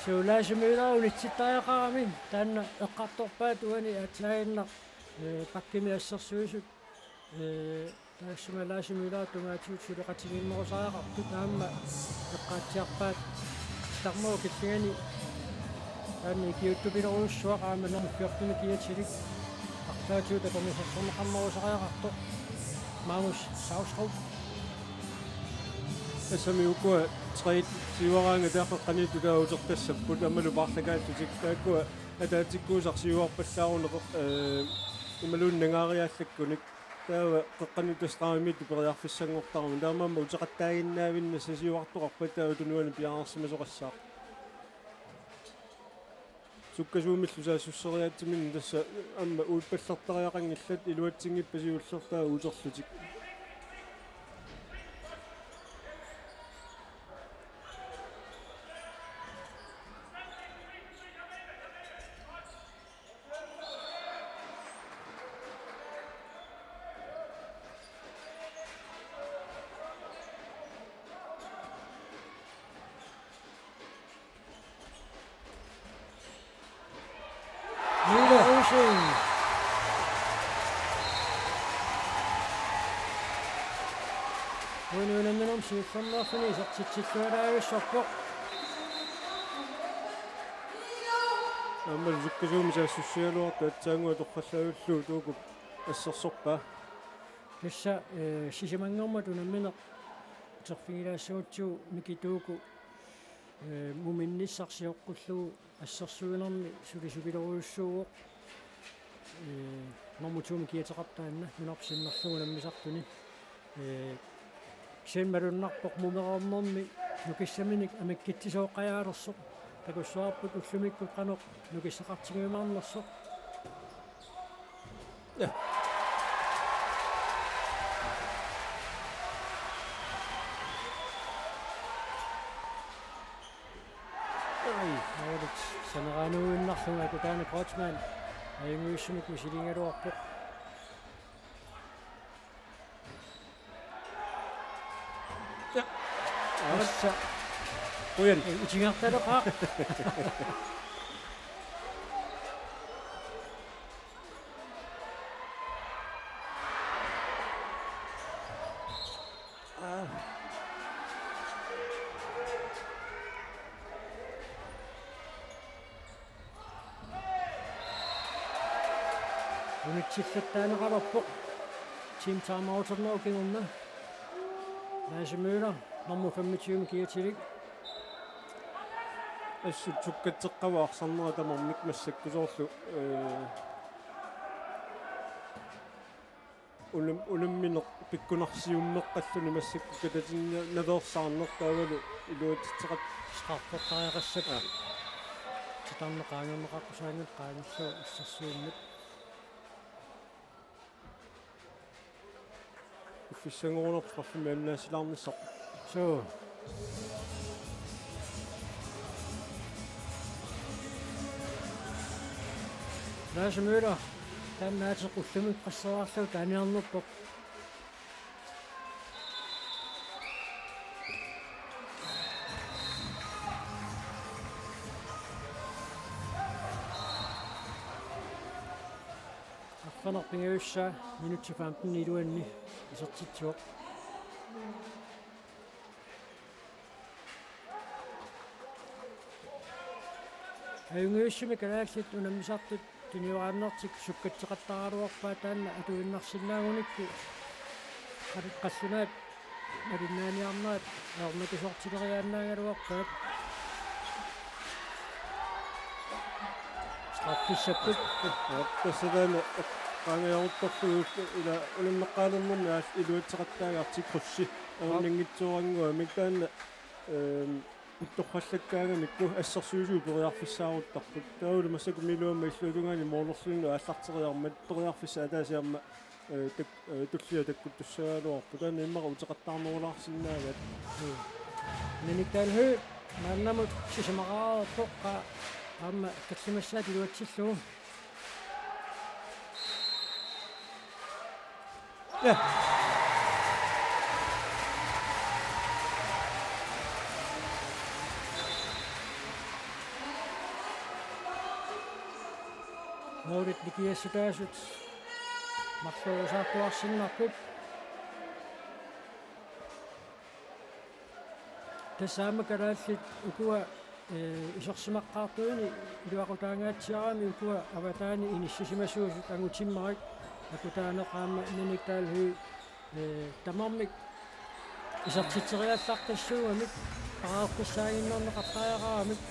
Suulaasimiila unitsittariaqarami taanna eqqartorpaat uani aatsaannguaq, ee, pakkimi assersuisut, ee, taassuma Lasse Møller tungaatigut suleqatigiinnarusariaqartut aamma eqqaatsiarpaat titarnerup killingani taanna ikiuuttupiloorujussuaq aamma nummer fjorten kiatilik arlaatigut akornusersorneqarnerusariaqartoq Magnus Saustrup. Tassami ukua tre siuaraangat taava qeqqaniittut taava utertassapput aammalu paarlakaallutik taakkua ataatsikkuusarsiuarpallaarunneq, ee, imaluunniit nangaariaallakkunik. Taava qeqqaniittoq straffemiittut periarfissanngortarami. Taamaammat uteqattaaginnaavinnissaq siuartoqarpat taava tunuani piareersimasoqassaaq. Sukkasuumillu saassusseriaatsiminnik tassa aamma uippallertariaqanngillat iluatsinngippata siullertaa uterlutik. Mille Rosing. Uani unamminermi siullermeerluni isertitsilluaraavissorpoq. Aammalu sukkasuumik saassussigaluartoq aatsaannguaq torrallavillugu Tuukup assersorpaa. Tassa, ee, sisamanngormat unammineq uterfigilaassagutsigu Miki Tuuku, ee, muminnissaq sioqqullugu assersuinermi sulisupiloorujussuuvoq. Ee, nummer to-mik kiateqartoq taanna nunarput sinnerlugu unammisartuni. Ee, kisianni malunnarpoq mumereernermi nukissaminik amikkitsisooqqajaalersoq. Takussuarput ullumikkut qanoq nukissaqartigiumaarnersoq. Ja. Ai, målit saneraanuinnarlugu Akutaani Kreutzmann ajunngivissumik misiligaluarpoq. Tassa. Qujan. Ei, itigartaleqaaq. Aa. Unitsillattaaneqalerpoq. Team timeouternerup kingorna. Lasse Møller, nummer femogtyve, kiatilik. Assut sukkatseqqavoq arsarnera tamarmik massakkut soorlu, ee, unam-, unammineq pikkunarsiummeqqalluni massakkut katatinna naveersaarneq taavalu iluatsitseqat-. Straffertariaqassappat. Aa. Titarneq qaangerneqaqqusaanngilaq qaangerlugu assersuimmik. Uffissanngorunarpoq straffimik annaasilaarnissaq. Suu. Lasse Møller, taanna ateq ullumi qasseriarlugu taaniarnerpoq. Arfineq-pingajussaa minutsit femten iluanni isertitsivoq. Ajunngivissumik kalaallit unammisartut tunioraannartik sukkatseqattaaraluarpaat taanna atuinnarsinnaagunikkit qal-, qallunaat malinnaaniarnerat ajornakusoortileriaannaagaluarpaat. Straffissapput. Aa, tassa taanna qaangajaruttorlugu ila unammeqqaalernermi aamma iluatseqattaagartik krydsi. Aa. Ajornanngitsoorannguamik taanna, ehm, torrallakkaangamikku assersuisui periarfissaaruttarput. Taavalu massakkut Milu aamma illuatungaani målerlunilu aallarteriarmat periarfissaq ataaseq aamma, eh, tak-, eh, tullia takkuttussaagaluarpoq. Taanna immaqa uteqattaarnerulaarsinnaagaat. Mm. Nanik Dahl Høegh maannamut sisamaqareerpoq, aamma kallimassaat iluatsillugu. Ja. Målit nikiassutaasut marloriusaartuarsinnarput. Tassa aamma kalaallit ukua, eh, isersimaqqaartuini iluaqutaangaatsiarami ukua avataani inissisimasuusut angutimmarik akutaaneq aamma Nanik Dahl Høegh, eh, tamarmik isertitseriallaqqissuugamik pareqqissaaginnarneqartariaqaramik.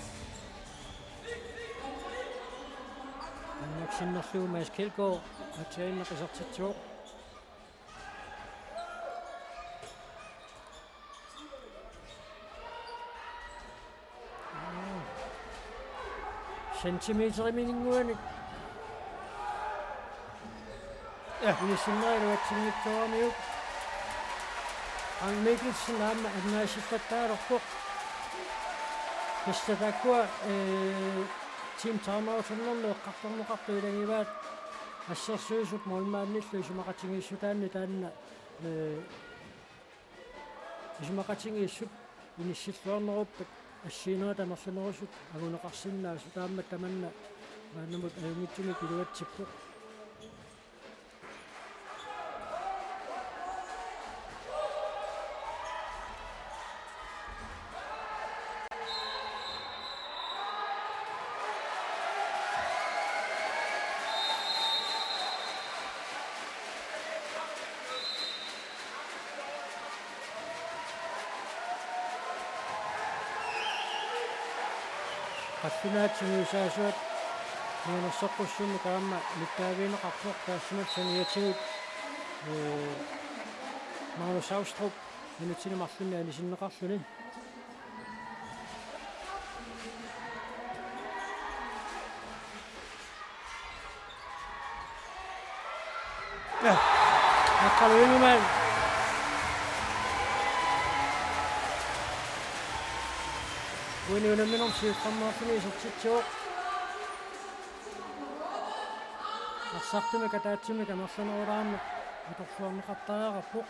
Annak sinnerlugu Mads Kjeldgaard aatsaannaq isertitsivoq. Centimeteriminnguanik. Ja. Inissinnerilu atsinngitsooramiuk. Frank Mikkelsen aamma annaasillattaalerpoq. Tassa taakkua, eh, team timeout-ernermi eqqartorneqartut ilagivaat assersuisup målmandillu isumaqatigiissutaanni taanna, eh, isumaqatigiissut inissilluarneruppat assigiinnerit amerlanerusut anguneqarsinnaasut aamma tamanna maannamut ajunngitsumik iluatsippoq. Qallunaat sungiusaasuat mianersoqqussummik aamma nittaavigineqarpoq taassuma saniatigut, ee, Magnus Haustrup minutsini marlunni anisinneqarluni. Ja. Aqqaluinngumaat. Uani unamminermi siullermeerluni isertitsivoq. Arsartumik ataatsimik amerlanerulaarneq atorluarneqartariaqarpoq.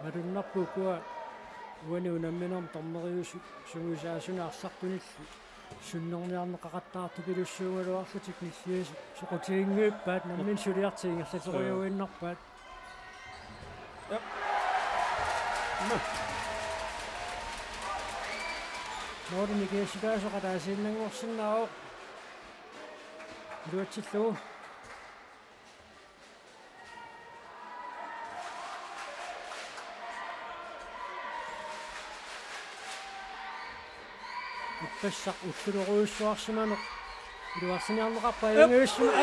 Malunnarpoq ukua uani unamminermi dommeriusu-, sungiusaasuni arsartunillu sunnerniarneqaqattaartupilussuugaluarlutik nilliasut soqutiginnguippaat, nammineq suliartik ingerlaterujuinnarpaat. Jep. Nå. Målini kiassutaasoq ataasiinnanngorsinnaavoq. Iluatsillugu. Ippassaq ullulerujussuarsimaneq. Iluarsiniarneqarpa. Jep. Ajunngivissuma. Ei!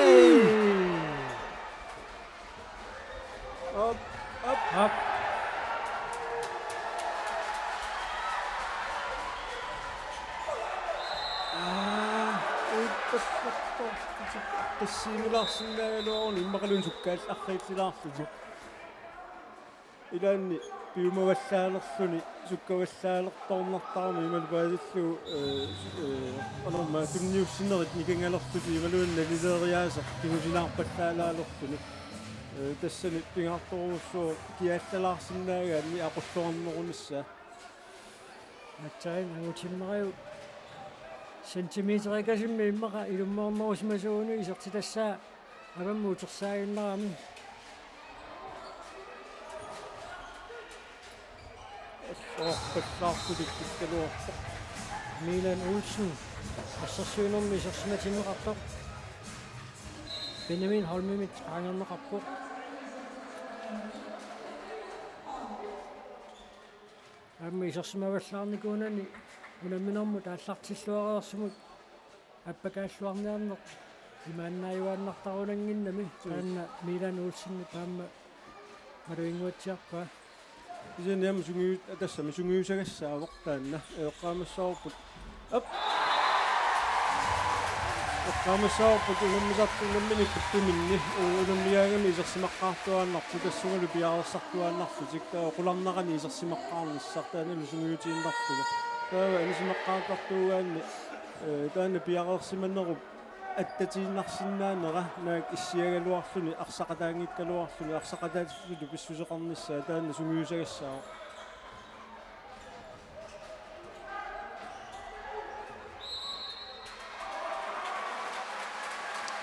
Op, op. Op. Aa, ippassartoq. Tassiimilaarsinnaagaluaruni immaqaluunniit sukkaallarriillilaarlutik. Ilaanni piumavallaalerluni sukkavallaalertornartarami imaluunniit paasillugu, ee, ee, qanormaa tunniussinerit nikangalerlutik imaluunniit nalileeriaaseq kingusinaarpallaalaalerluni. Ee, tassani pingaartorujussuuvoq kiallalaarsinnaagaanni aqulluarnerunissaa. Aatsaat angutimmariu centimeterikasimmik immaqa ilummoornerusimasuuguni isertitassaa avammut utersaaginnarami. Orpallaartulik tikkaluarpoq. Milan Olsen assersuinermi isersimatinneqartoq. Benjamin Holmimit qaangerneqarpoq. Aamma isersimavallaarnikuunani unamminermut aallartilluareersumut appakaalluarniarneq imaannaajuaannartarunannginnami. Mm. Taanna Milan Olsenip aamma maluginnguatsiarpaa. Kisianni aamma sungiu-, tassami sungiusagassaavoq taanna. Eqqaamassavarput. Op. Eqqaamassavarput unammisartut unammineq quttuminni, u-, unammigaangami isersimaqqaartuaannarpoq tassungalu piareersartuaannarlutik, taava qularnarani isersimaqqaarnissaq taannalu sungiutiinnarlugu. Taava anisimaqqaartartuugaanni, ee, taanna piareersimanerup attatiinnarsinnaanera naak issiagaluarluni arsaqataanngikkaluarluni arsaqataasutut pissuseqarnissaa taanna sungiusagassaavoq.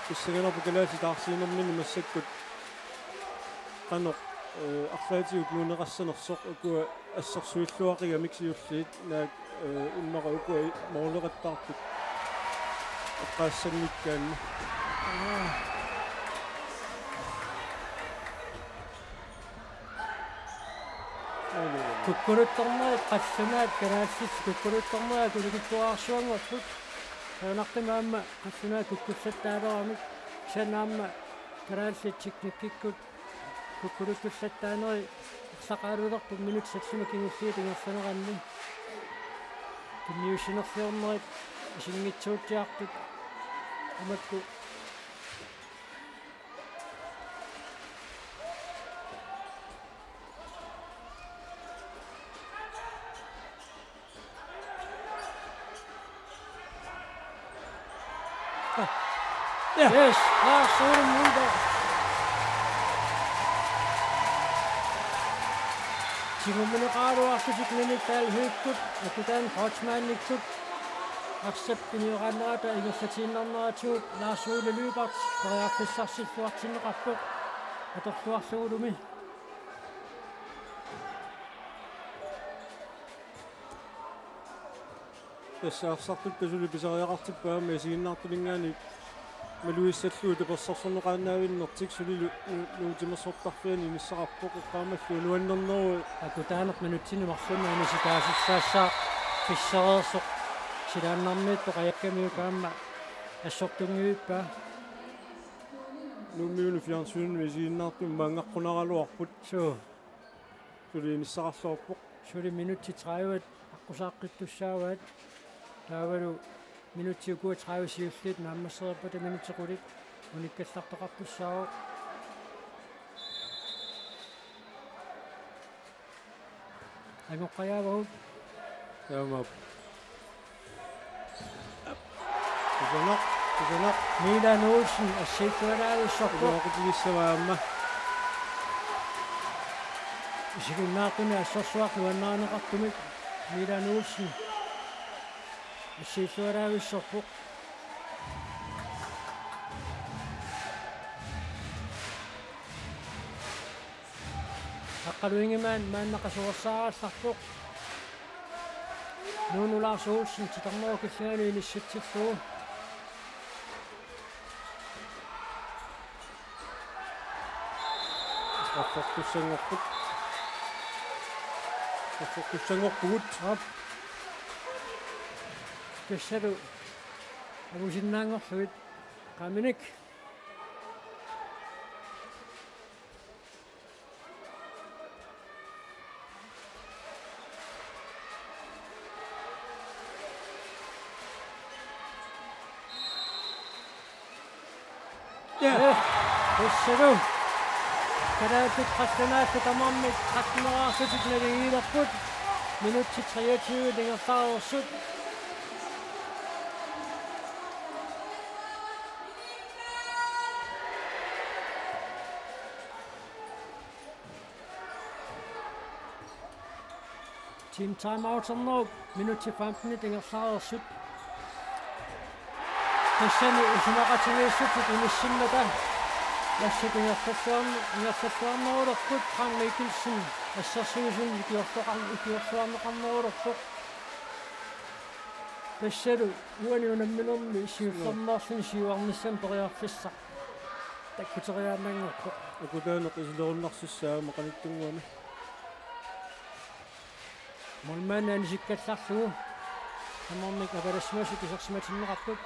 Pissanganarpoq kalaallit taarsiinerminni massakkut qanoq, ee, arlaatigut nuunneqassanersoq ukua assersuilluaqigamik siulliit naak, ee, immaqa ukua i-, måleqattaartut eqqaassanngikkaanni. Kukkuluttornerit qallunaat kalaallit kukkuluttornerit akulikitsuararsuanngorput. Taanartumi aamma qallunaat kukkullattaaleramik, kisianni aamma kalaallit teknikkikkut kukkuluttullattaaneri arsaqaalulerput minutsit sallimat kingulliit ingerlaneranni. Tunniussinerliornerit asinngitsuutsiartut amakku. Ja. Yes, Lars Ole Mølgaard. Tigummineqaraluarlutik Mini Dalhøjkkut, Akutaan Kreutzmannikkut, arsap piniaraannerata ingerlatiinnarneratigut Lars Ole Lyberth periarfissarsilluartinneqarpoq atorluarlugulumi. Tassa arsartut tasuli pisariaqartippaat aamma isiginnaartuninngaanniit malugissallugu tapersersorneqaannaavinnertik sulilu nu-, Nuup timersortarfiani inissaqarpoq eqqaamallugu nuannerneruvoq. Akutaaneq minutsini marlunni anisitaasussaassaaq pissareersoq silaannarmiittoq qajakkamiuk aamma assortunngivippaa. Nuummiunut fjernsynimi isiginnaartumik maanngaqqunaraluarput. Suu. Suli inissaqarluarpoq. Suli minutsit tredive aqqusaaqqittussaavaat. Taavalu minutsit ukua tredive siulliit naammassereerpata minutsit qulit unikkallartoqartussaavoq. Angoqqajaavavut. Taamaappoq. Kusanaq, kusanaq. Milan Olsen assiittualaarussorpoq. Iluaqutigissavaa aamma. Isiginnaartuni assersuaq nuannarineqartumik Milan Olsen assiilluaraavissorpoq. Aqqaluingimaat maanna qasuersaarallarpoq. Nuunu Lars Olsen titarnerup killinganilu inissitsillugu. Straffertussanngorput. Straffertussanngorpugut. Aap. Tassalu angusinnaanngorlugit. Qaaminik. Ja. Ja. Tassalu. Kalaallit qallunaatut tamarmik qallunaarlutik naligiilerput. Minutsit treogtyve ingerlareersut. Team timeout-ernerup minutsit femtenit ingerlareersut. Tassani isumaqatigiissutit inissimmata assut ingerlalluarn-, ingerlalluarnerulerput. Frank Mikkelsen assersuisuni ikiortoqar-, ikiorluarneqarnerulerpoq. Tassalu uani unamminermi siullermeerluni siuarnissami periarfissaq takkuteriaannanngorpoq. Akutaaneq isilerinnarsissaa aamma qanittunnguami. Målmandi anisikkallarlugu tamarmik avalassimasut isersimatinneqarput.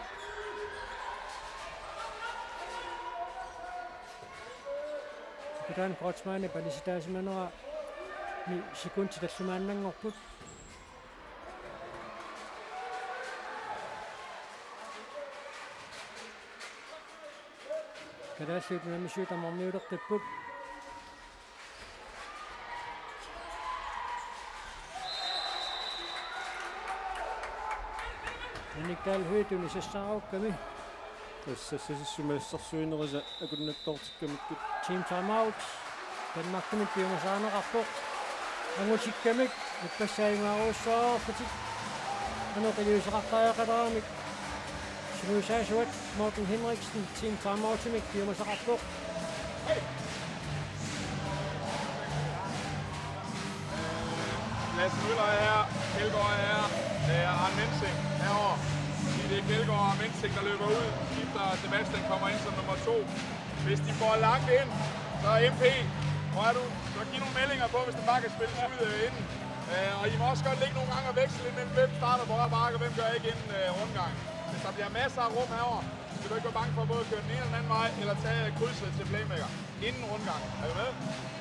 Akutaanut Kreutzmannip anisitaasimanerani sekundit tallimaannanngorput. Kalaallit unammisut tamarmiuleqqipput. Anikkaal Høegh-mi sassaarukkami. Tassa sassuma assersuinerisa akunnattoortikkamikkit. Team timeout. Danmarkimit piumasarineqarpoq. Angutikkamik ippassaq ajugaaruussuarlutik. Qanoq iliuuseqartariaqaleramik. Sinuisaasuat Morten Henriksen team timeoutimik piumasaqarpoq. Lasse Møller er her, Kjeldgaard er her, øh, Arne Mensing herovre. Fordi det er Kjeldgaard og Mensing, der løber ud, skifter Sebastian, kommer ind som nummer to. Hvis de får langt ind, så M P, hvor er du? Så giv nogle meldinger på, hvis den bare kan spilles ud øh, inden. Øh, og I må også godt ligge nogle gange og veksle lidt mellem, hvem starter på højre bakke, og hvem gør ikke inden øh, rundgang. Hvis der bliver masser af rum herovre, så skal du ikke være bange for både at køre den ene eller den anden vej, eller tage krydset til playmaker inden rundgang. Er du med?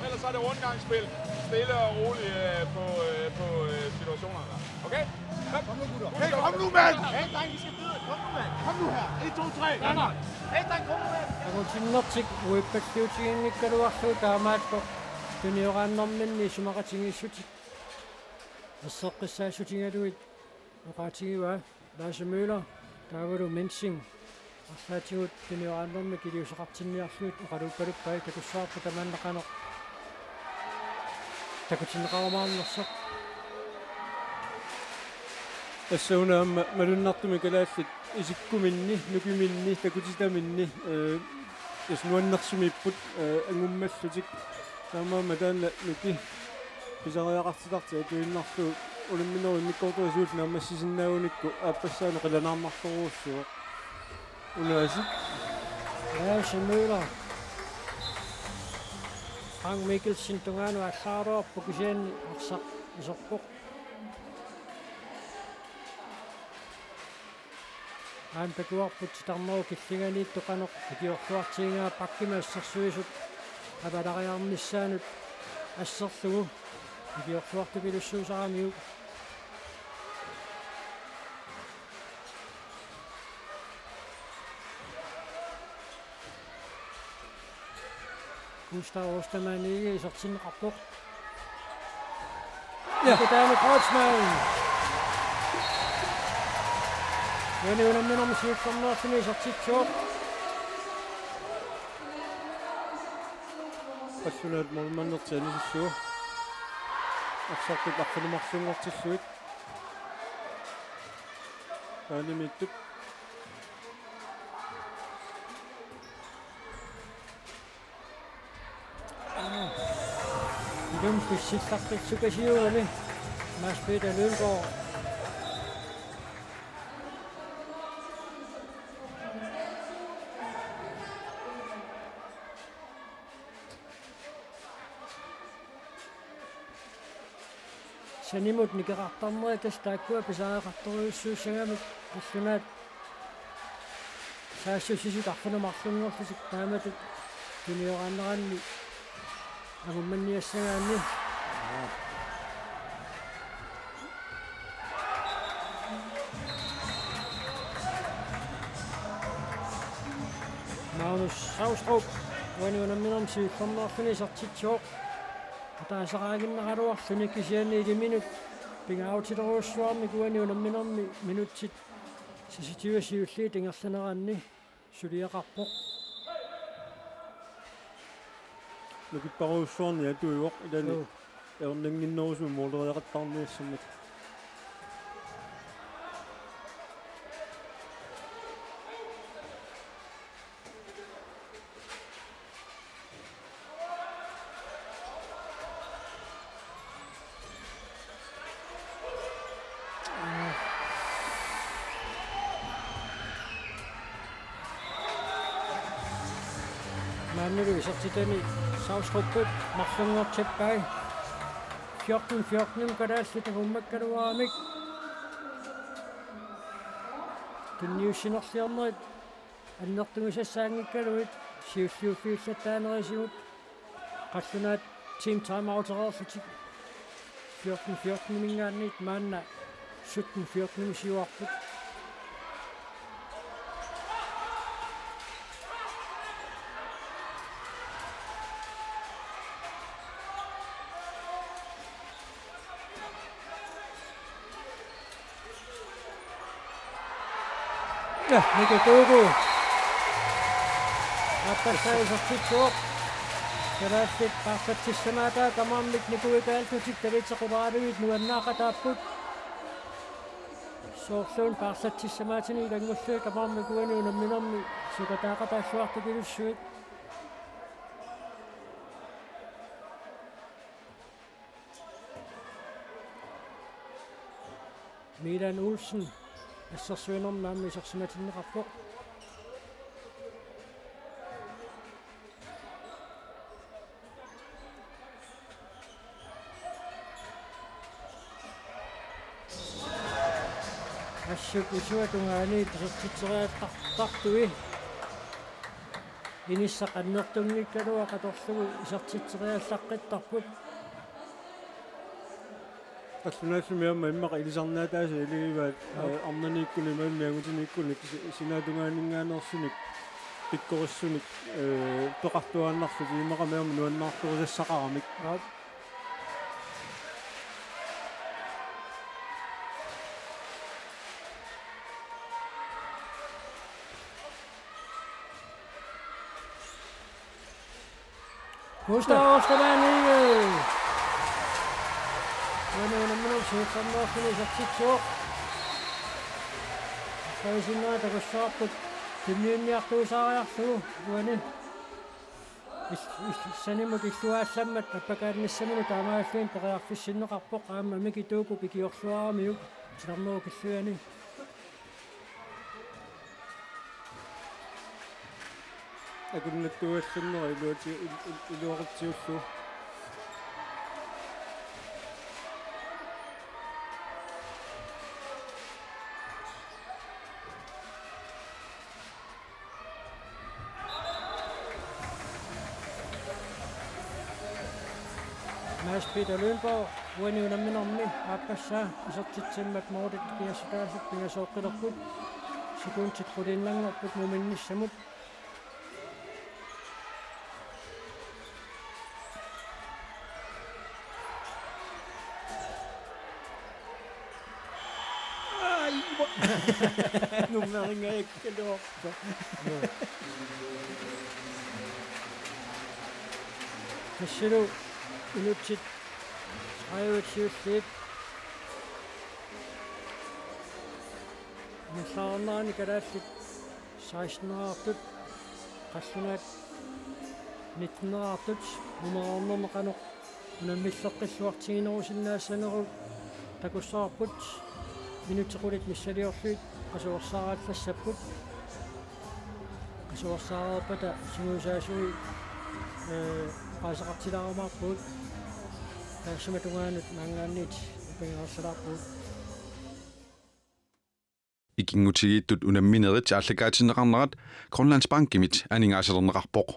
Ellers så er det rundgangsspil. Stille og roligt øh, på, øh, på øh, situationerne der. Okay? Kom. Kom nu, gutter. Hey, kom nu, mand! Hey, dreng, I skal videre. Kom nu, mand. Kom nu her. En, to, tre. Kom nu. Hey, dreng, kom nu, mand. Angutinnertik uippalliutiginngikkaluarlugu taamaattoq tunioraannerminni isumaqatigiissutit erseqqissaassutigalugit oqaatigivaa. Lasse Møller taavalu Mensing arlaatigut tunioraannermik iliuuseqartinniarlugit oqaluuppaluppai, takussavarput tamanna qanoq takutinneqarumaarnersoq. Tassa una aamma malunnartumik kalaallit isikkuminni, nukiminni, takutitaminni, øh, tassa nuannersumiipput, øh, angummallutik. Taamaammat taanna nuki pisariaqartitartik atuinnarlugu unamminerup immikkoortuata siulleq naammassisinnaagunikku aappassaanut qilanaarnartorujussuuvoq. Unaasiit. Lasse Møller. Frank Mikkelsen tungaanut aallaraluarpoq, kisianni arsaq iserpoq. Aamma takuarput titarnerup killinganiittoq qanoq ikiorluartigigaa, bakkimik assersuisut avalariarnissaannut asserlugu ikiorluartupilussuusaramiuk. Gustav Ostermann ikke isertinneqarpoq. Ja. Kutaani Kreutzmann. Uani unamminermi siullermeerluni isertitsivoq. Assunaat målmandertianisillugu. Arsartut arfineq-marlunngortillugit. Baanimiittut. Ilumut pissillarpassuugaluarami Mads Peter Lynggaard. Sanimut nikerartarnerat tassa taakkua pisariaqartorujussuussagamik, qallunaat saassussisut arfineq-marlunngorlutik taamatut tunioraaneranni angummanniassagaanni. Magnus Saustrup uani unamminermi siullermeerluni isertitsivoq. Ataasaqaaginnaraluarluni kisianni iliminut pingaarutilerujussuarmik uani unamminermi minutsit seksogtyve siulliit ingerlaneranni suliaqarpoq. Nukipparujussuarnik atuivoq ilani. Joo. Ajornannginnerusumik mooleriaqattaarniassammat. Maannalu isertitani Saustrupip marlunngortippai. Fjorten fjorten kalaallit angummakkaluaramik. Tunniussinerliornerit annertugisassaanngikkaluit siulliuffigillattaanerisigut qallunaat team timeoutereerlutik fjorten fjorten-iminngaanniit maanna sytten fjorten-imi siuarput. Ja, Miki Tuuku. Aappassaa isertitsivoq. Kalaallit paarlatsissamaataat tamarmik nikuikaallutik dalitsequlaarlugit nuannaaqataapput. Soorluuna paarlatsissamaatini ilanngullugit tamarmik uani unamminermi sukataaqataalluartupilussuit. Milan Olsen assersuinermi aamma isersimatinneqarpoq. Assut isua tungaani isertitseriallartartui. Inissaq annertunngikkaluaq atorlugu isertitseriallaqqittarput. Qallunaatut aamma immaqa ilisarnaataasa iligivaat. Joo. Eh, arnaniikkunik imaluunniit angutiniikkunik si-, sinaatungaaninngaanneersunik pikkorissunik, eh, peqartuaannarlutik immaqa aamma nuannaartorisassaqaramik. Joo. Gustav Ostermann Egede. Uani unamminermi siullermeerluni isertitsivoq. Qajasinnera takussavarput tunniunniartuusaariarlugu uani. Is-, is-, sanimut illuaallammat appakaannissaminut taamaalluin periarfissinneqarpoq aamma Miki Tuukup ikiorluaramiuk titarnerup killingani. Akunnattuugallarnera iluati-, il-, il-, iluaqutsiullugu. Mads Peter Lynggaard, uani unamminermi aappassaa isertitsimmat målikkut pingassutaasoq pingasooqqilerput, sekundit quliinnanngorput muminnissamut. Ai, nummeringajakkaluarpoq. Tassani minutsit Ajutsiulliit. Nallarnaani kalaallit seksten-ertut, qallunaat nitten-ertut, nummerernermi qanoq unammilleqqilluartiginerusinnaassanerup takussavarput. Minutsit qulit missiliorlugit qasuersaarallassapput. Qasuersaareerpata sungiusaasui, ee, oqaaseqartilaarumaarpugut. Taassuma tungaanut maanngaanniit upigereersalaarpugut. Ikinngutigiittut unamminerit aallakaatinneqarnerat Grønlandsbankimit aningaasalerneqarpoq.